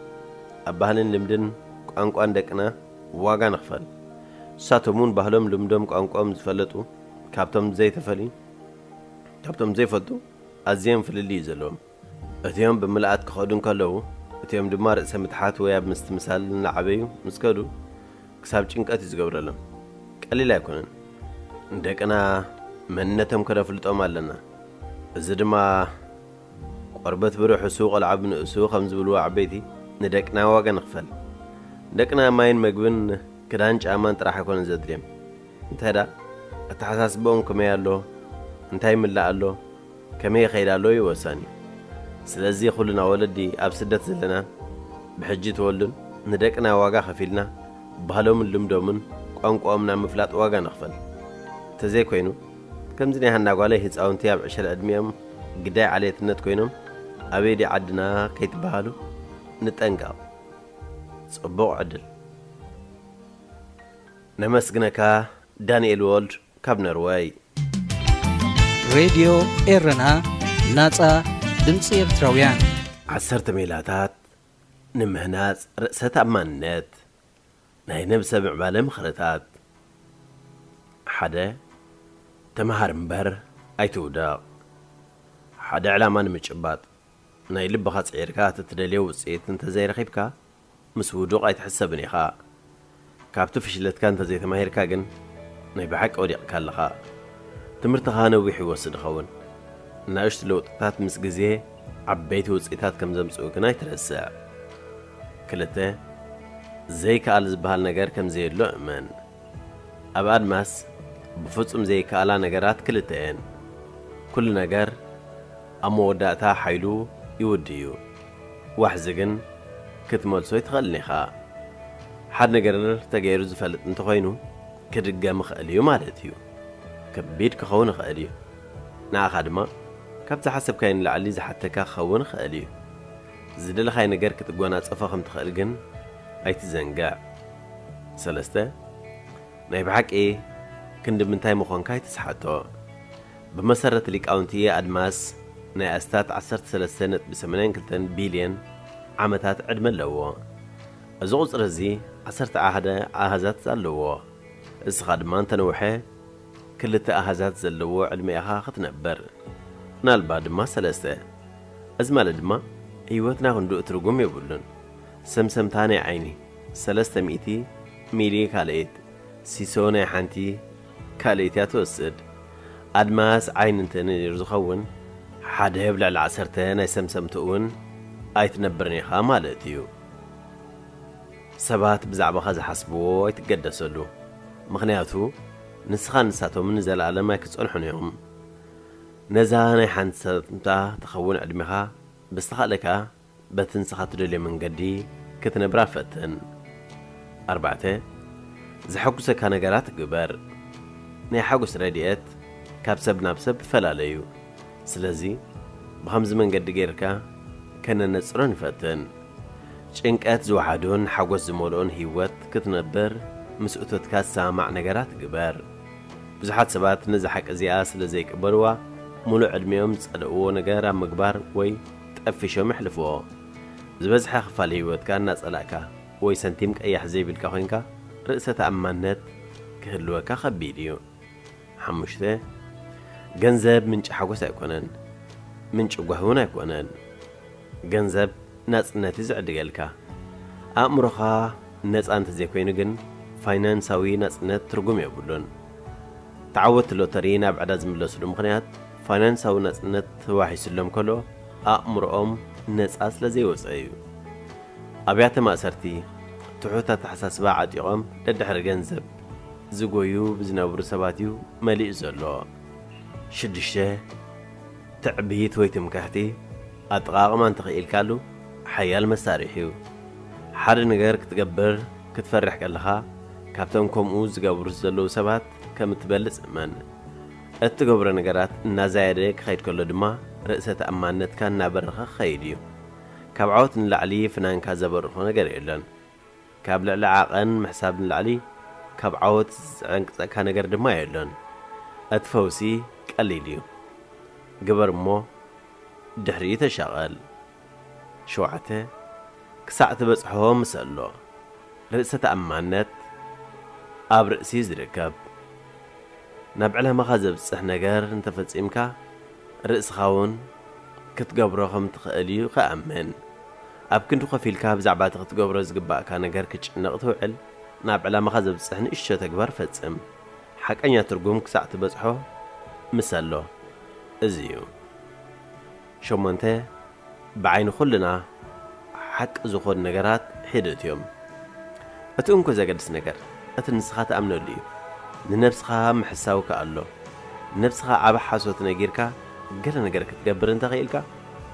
ኣብ ባህልን ልምድን ቋንቋን ደቅና ዋጋ ንኽፈል። ንሳቶም እውን ባህሎም፣ ልምዶም፣ ቋንቋኦም ዝፈለጡ ካብቶም ዘይተፈልዩ፣ ካብቶም ዘይፈልጡ ኣዝዮም ፍልልይ እዩ ዘለዎም። እቲኦም ብምልኣት ክኸዱ እንከለዉ፣ እቲኦም ድማ ርእሰ ምትሓት ወይ ኣብ ምስትምሳል እናዓበዩ ምስ ከዱ ክሳብ ጭንቀት እዩ ዝገብረሎም። ቀሊል ኣይኮነን። ንደቅና መንነቶም ከነፍልጦም ኣለና። እዚ ድማ ቆርበት ብርሑሱ ቆልዓ ብንእሱ ከም ዝብልዎ ዓበይቲ ንደቅና ዋጋ ንኽፈል። ደቅና ማይን መግብን ክዳን ጫማን ጥራሕ ኣይኮነን ዘድልዮም። እንታይ ደኣ ኣተሓሳስባኦም ከመይ ኣሎ፣ እንታይ ይምላእ ኣሎ፣ ከመይ ይኸይድ ኣሎ እዩ ወሳኒ። ስለዚ ኩልና ወለዲ ኣብ ስደት ዘለና ብሕጂ ተወልዱን ንደቅና ዋጋ ከፊልና ባህሎምን ልምዶምን ቋንቋኦም ናብ ምፍላጥ ዋጋ ንኽፈል። እንተዘይኮይኑ ከምዚ ናይ ሃና ጓለይ ህፃውንቲ ኣብ ዕሸል ዕድሚኦም ግዳይ ዓሌትነት ኮይኖም ኣበይ ድዩ ዓድና ከይትበሃሉ ንጠንቀቕ። ጽቡቕ ዕድል። ነመስግነካ ዳንኤል ወልድ ካብ ኖርወይ። ሬድዮ ኤረና፣ ናጻ ድምጺ ኤርትራውያን። ዓሰርተ ሜላታት ንምህናጽ ርእሰ ተኣማንነት። ናይ ነብሰ ምዕባለ ምኽርታት። ሓደ፣ ተመሃር እምበር ኣይትውደቕ። ሓደ ዕላማ ንምጭባጥ ናይ ልብኻ ጽዒርካ እቲ ትደልዮ ውጽኢት እንተዘይረኺብካ፣ ምስ ውዱቕ ኣይትሕሰብን ኢኻ። ካብቲ ፍሽለትካ እንተዘይተማሂርካ ግን፣ ናይ ብሓቂ ወዲቕካ ኣለኻ። ትምህርትኻ ነዊሕ ይወስድ ይኸውን። ንኣሽቱ ለውጥታት ምስ ግዜ ዓበይቲ ውጽኢታት ከም ዘምጽኡ ግን ኣይትረስዕ። ክልተ፣ ዘይከኣል ዝበሃል ነገር ከም ዘየሎ እመን። ኣብ ኣድማስ ብፍጹም ዘይከኣላ ነገራት ክልተ እየን። ኩሉ ነገር ኣብ መወዳእታ ሓይሉ ይውድእ እዩ። ዋሕዚ ግን ክትመልሶ ኣይትኽእልን ኢኻ። ሓደ ነገር ተገይሩ ዝፈልጥ እንተኾይኑ፣ ክድገም ይኽእል እዩ ማለት እዩ። ከቢድ ክኸውን ይኽእል እዩ። ንኣኻ ድማ ካብ ዝሓሰብካዮ ንላዕሊ ዝሓተካ ክኸውን ይኽእል እዩ። ዝደለኻዮ ነገር ክትጎናጸፎ ከም ትኽእል ግን ኣይትዘንግዕ። ሰለስተ፣ ናይ ብሓቂ ክንዲ ምንታይ ምዃንካ ኣይትስሓቶ። ብመሰረት ሊቃውንቲ ኣድማስ ናይ ኣስታት ዓሰርተ ሰለስተ ነጥቢ ሰማንያን ክልተን ቢልዮን ዓመታት ዕድመ ኣለዎ። እዚ ቁጽሪ እዚ ዓሰርተ ሓደ ኣሃዛት ኣለዎ። እስኻ ድማ እንተነውሐ ክልተ ኣሃዛት ዘለዎ ዕድመ ኢኻ ክትነብር። ምናልባት ድማ ሰለስተ። እዚ ማለት ድማ ህይወትና ክንድኡ ትርጉም የብሉን። ሰምሰምታ ናይ ዓይኒ፣ ሰለስተ ሚእቲ ሚሊ ካልኢት፣ ሲሶ ናይ ሓንቲ ካልኢት እያ ትወስድ። ኣድማስ ዓይኒ እንተ ነይሩ ዝኸውን፣ ሓደ ኣብ ልዕሊ ዓሰርተ ናይ ሰምሰምቱ እውን ኣይትነብርን ኢኻ ማለት እዩ። ሰባት ብዛዕባኻ ዝሓስብዎ ኣይትገደሰሉ። ምኽንያቱ ንስኻ ንሳቶም ንዘለኣለም ኣይክጸንሑን እዮም። ነዛ ናይ ሓንቲ ሰምታ ትኸውን ዕድሜኻ ብዝተኻእለካ በቲ ንስኻ ትደልዮ መንገዲ ክትነብራ ፈትን። ኣርባዕተ፣ ዘሐጉሰካ ነገራት ግበር። ናይ ሓጎስ ረድኤት ካብ ሰብ ናብ ሰብ ይፈላለ እዩ። ስለዚ ብኸምዚ መንገዲ ጌርካ ከነነጽሮ ንፈትን። ጭንቀት ዝወሓዶን ሓጎስ ዝመልኦን ህይወት ክትነብር ምስ እቶትካ ዝሰማማዕ ነገራት ግበር። ብዙሓት ሰባት ነዛ ሓቂ እዚኣ ስለ ዘይቅበልዋ፣ ሙሉእ ዕድሚኦም ዝጸልእዎ ነገር ኣብ ምግባር ወይ ጠፊሾም የሕልፍዎ። ዝበዝሐ ክፋል ህይወትካ እናጸላእካ ወይ ሰንቲም ቀያሕ ዘይብልካ ኮይንካ፣ ርእሰ ተኣማንነት ክህልወካ ከቢድ እዩ። ሓሙሽተ፣ ገንዘብ ምንጪ ሓጎስ ኣይኮነን፣ ምንጪ ጓሂ እውን ኣይኮነን። ገንዘብ ናጽነት እዩ ዝዕድገልካ። ኣእምሮኻ ነጻ እንተዘይኮይኑ ግን፣ ፋይናንሳዊ ናጽነት ትርጉም የብሉን። ተዓወትቲ ሎተሪ ናብ ዕዳ ዝምለስሉ ምኽንያት፣ ፋይናንሳዊ ናጽነት ተዋሒስሎም ከሎ፣ ኣእምሮኦም ነጻ ስለ ዘይወጸ እዩ። ኣብያተ ማእሰርቲ ትሑት ኣተሓሳስባ ዓጢቖም ደድሕሪ ገንዘብ ዝጎዩ ብዝነብሩ ሰባት እዩ መሊኡ ዘሎ። ሽዱሽተ፣ ትዕቢት ወይ ትምክሕቲ ኣጠቓቕማ እንተኽኢልካሉ ሓያል መሳርሒ እዩ። ሓደ ነገር ክትገብር ክትፈርሕ ከለኻ፣ ካብቶም ከምኡ ዝገብሩ ዘለዉ ሰባት ከም እትበልጽ እመን። እትገብሮ ነገራት እናዛየደ ክኸይድ ከሎ ድማ፣ ርእሰ ተኣማንነትካ እናበረኸ ክኸይድ እዩ። ካብ ዓወት ንላዕሊ ፍናንካ ዘበርኾ ነገር የለን። ካብ ልዕሊ ዓቐን ምሕሳብ ንላዕሊ ካብ ዓወት ዘዕንቅጸካ ነገር ድማ የለን። እቲ ፈውሲ ቀሊል እዩ። ግበር እሞ ድሕሪኡ ተሻቐል። ሸውዓተ፣ ክሳዕ ትበጽሖ ምሰሎ። ርእሰ ተኣማንነት ኣብ ርእሲ እዩ ዝርከብ። ናብ ዕላማኻ ዘብጽሕ ነገር እንተፈጺምካ፣ ርእስኻ እውን ክትገብሮ ከም ትኽእል እዩ ክኣምን። ኣብ ክንዲ ኮፍ ኢልካ ብዛዕባ እቲ ክትገብሮ ዝግባእካ ነገር ክትጭነቕ ትውዕል፣ ናብ ዕላማኻ ዘብጽሕ ንእሽቶ ተግባር ፈጽም። ሓቀኛ ትርጉም ክሳዕ ትበጽሖ ምሰሎ። እዚ እዩ። ሸሞንተ፣ ብዓይኒ ኩልና ሓቂ ዝኾኑ ነገራት ሒደት እዮም። እቲ እንኮ ዘገድስ ነገር፣ እቲ ንስኻ ትኣምነሉ እዩ። ንነብስኻ ምሕሳው ከኣሎ። ንነብስኻ ዓቢ ሓሶት ነጊርካ፣ ገለ ነገር ክትገብር እንተኽኢልካ፣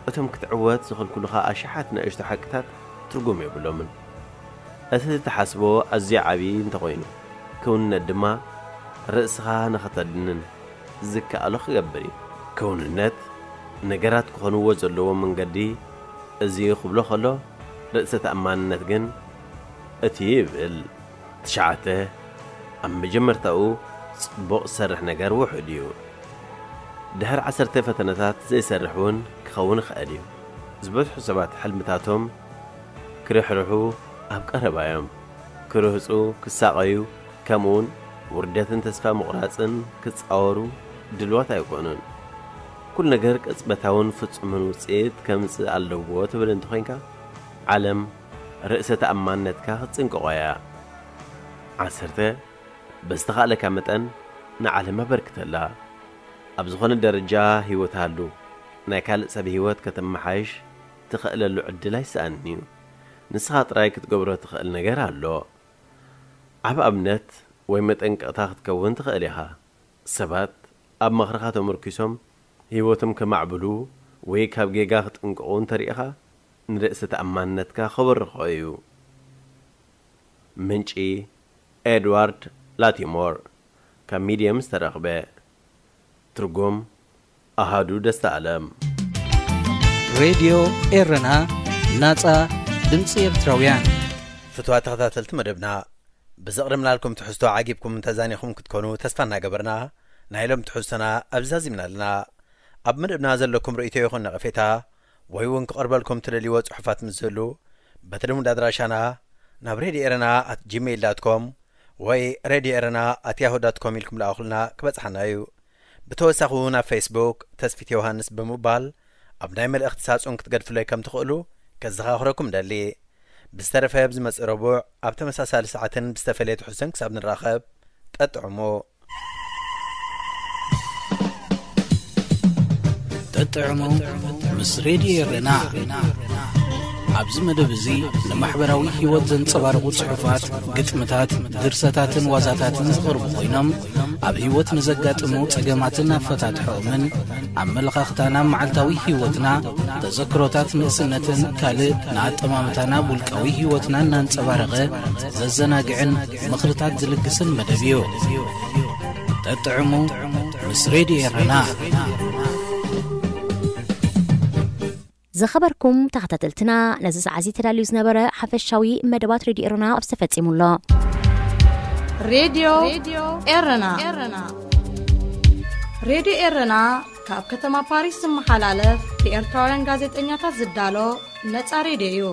እቶም ክትዕወት ዝኽልክሉኻ ኣሽሓት ንእሽቶ ሓቅታት ትርጉም የብሎምን። እቲ ትሓስቦ ኣዝዩ ዓቢ እንተኾይኑ፣ ክውንነት ድማ ርእስኻ ንኸተድንን ዝከኣሎ ክገብር እዩ። ክውንነት ነገራት ክኾንዎ ዘለዎ መንገዲ እዚ ክብሎ ከሎ፣ ርእሰ ተኣማንነት ግን እቲ ይብል። ትሽዓተ፣ ኣብ መጀመርታኡ ጽቡቕ ዝሰርሕ ነገር ውሑድ እዩ። ድሕሪ ዓሰርተ ፈተነታት ዘይሰርሕ እውን ክኸውን ይኽእል እዩ። ዝበዝሑ ሰባት ሕልምታቶም ክርሕርሑ ኣብ ቀረባ እዮም። ክርህጹ፣ ክሳቐዩ፣ ከምኡውን ውርደትን ተስፋ ምቑራጽን ክጻወሩ ድልዋት ኣይኮኑን። ኩሉ ነገር ቅጽበታውን ፍጹምን ውጽኢት ከምጽእ ኣለዎ ትብል እንተኾይንካ፣ ዓለም ርእሰ ተኣማንነትካ ክትጽንቅቖ እያ። ዓሰርተ፣ ብዝተኻእለካ መጠን ንዓለም ኣበርክተላ። ኣብ ዝኾነ ደረጃ ህይወት ሃሉ፣ ናይ ካልእ ሰብ ህይወት ከተመሓይሽ ትኽእለሉ ዕድል ኣይሰኣንን እዩ። ንስኻ ጥራይ ክትገብሮ ትኽእል ነገር ኣሎ። ዓቢ ኣብነት ወይ መጠንቀቕታ ክትከውን ትኽእል ኢኻ። ሰባት ኣብ ምኽርኻ ተመርኲሶም ህይወቶም ከማዕብሉ ወይ ካብ ጌጋ ክጥንቀቑ እንተሪኢኻ፣ ንርእሰ ተኣማንነትካ ከበርኽኦ እዩ። ምንጪ፣ ኤድዋርድ ላቲሞር፣ ካብ ሚድየም ዝተረኽበ። ትርጉም፣ ኣሃዱ ደስታ ኣለም። ሬድዮ ኤረና፣ ናጻ ድምጺ ኤርትራውያን። ፍትዋ ተኸታተልቲ መደብና፣ ብዘቕረብናልኩም ትሕዝቶ ዓጊብኩም ተዛኒኹም ክትኮኑ ተስፋ እናገበርና፣ ናይ ሎም ትሕዝቶና ኣብዚ ዛዚምና ኣለና። ኣብ መደብና ዘለኩም ርእይቶ ይኹን ነቐፌታ፣ ወይ እውን ክቐርበልኩም ትደልይዎ ጽሑፋት ምስ ዝህሉ፣ በቲ ልሙድ ኣድራሻና ናብ ሬድዮ ኤረና ኣት ጂሜይል ዳት ኮም ወይ ሬድዮ ኤረና ኣት ያሁ ዳት ኮም ኢልኩም ለኣኹልና፣ ክበጽሓና እዩ። ብተወሳኺ እውን ኣብ ፌስቡክ ተስፊት ዮሃንስ ብምባል ኣብ ናይ መልእኽቲ ሳጹን ክትገድፍለይ ከም ትኽእሉ ከዘኻኽረኩም ደሊ። ብዝተረፈ ብዝመጽእ ረቡዕ ኣብ ተመሳሳሊ ሰዓትን ብዝተፈለየ ትሕዝቶን ክሳብ ንራኸብ፣ ጠጥዕሙ። ጠጥዕሙ ምስ ሬድዮ ኤረና። ኣብዚ መደብ እዚ ንማሕበራዊ ህይወት ዘንጸባርቑ ጽሑፋት፣ ግጥምታት፣ ድርሰታትን ዋዛታትን ዝቐርቡ ኮይኖም፣ ኣብ ህይወት ንዘጋጥሙ ጸገማትን ኣፈታትሖኦምን፣ ኣመለኻኽታና፣ መዓልታዊ ህይወትና፣ ተዘክሮታት ንእስነትን ካልእ ንኣጠማምታና ውልቃዊ ህይወትና እናንጸባረቐ ዘዘናግዕን ምኽርታት ዝልግስን መደብ እዩ። ጠጥዕሙ ምስ ሬድዮ ኤረና። ዝኸበርኩም ተኸታተልትና፣ ነዚ ሰዓት እዚ ተዳልዩ ዝነበረ ሓፈሻዊ መደባት ሬድዮ ኤረና ኣብዚ ተፈጺሙ ኣሎ። ሬድዮ ኤረና። ሬድዮ ኤረና ካብ ከተማ ፓሪስ ዝመሓላለፍ ብኤርትራውያን ጋዜጠኛታት ዝዳሎ ነጻ ሬድዮ እዩ።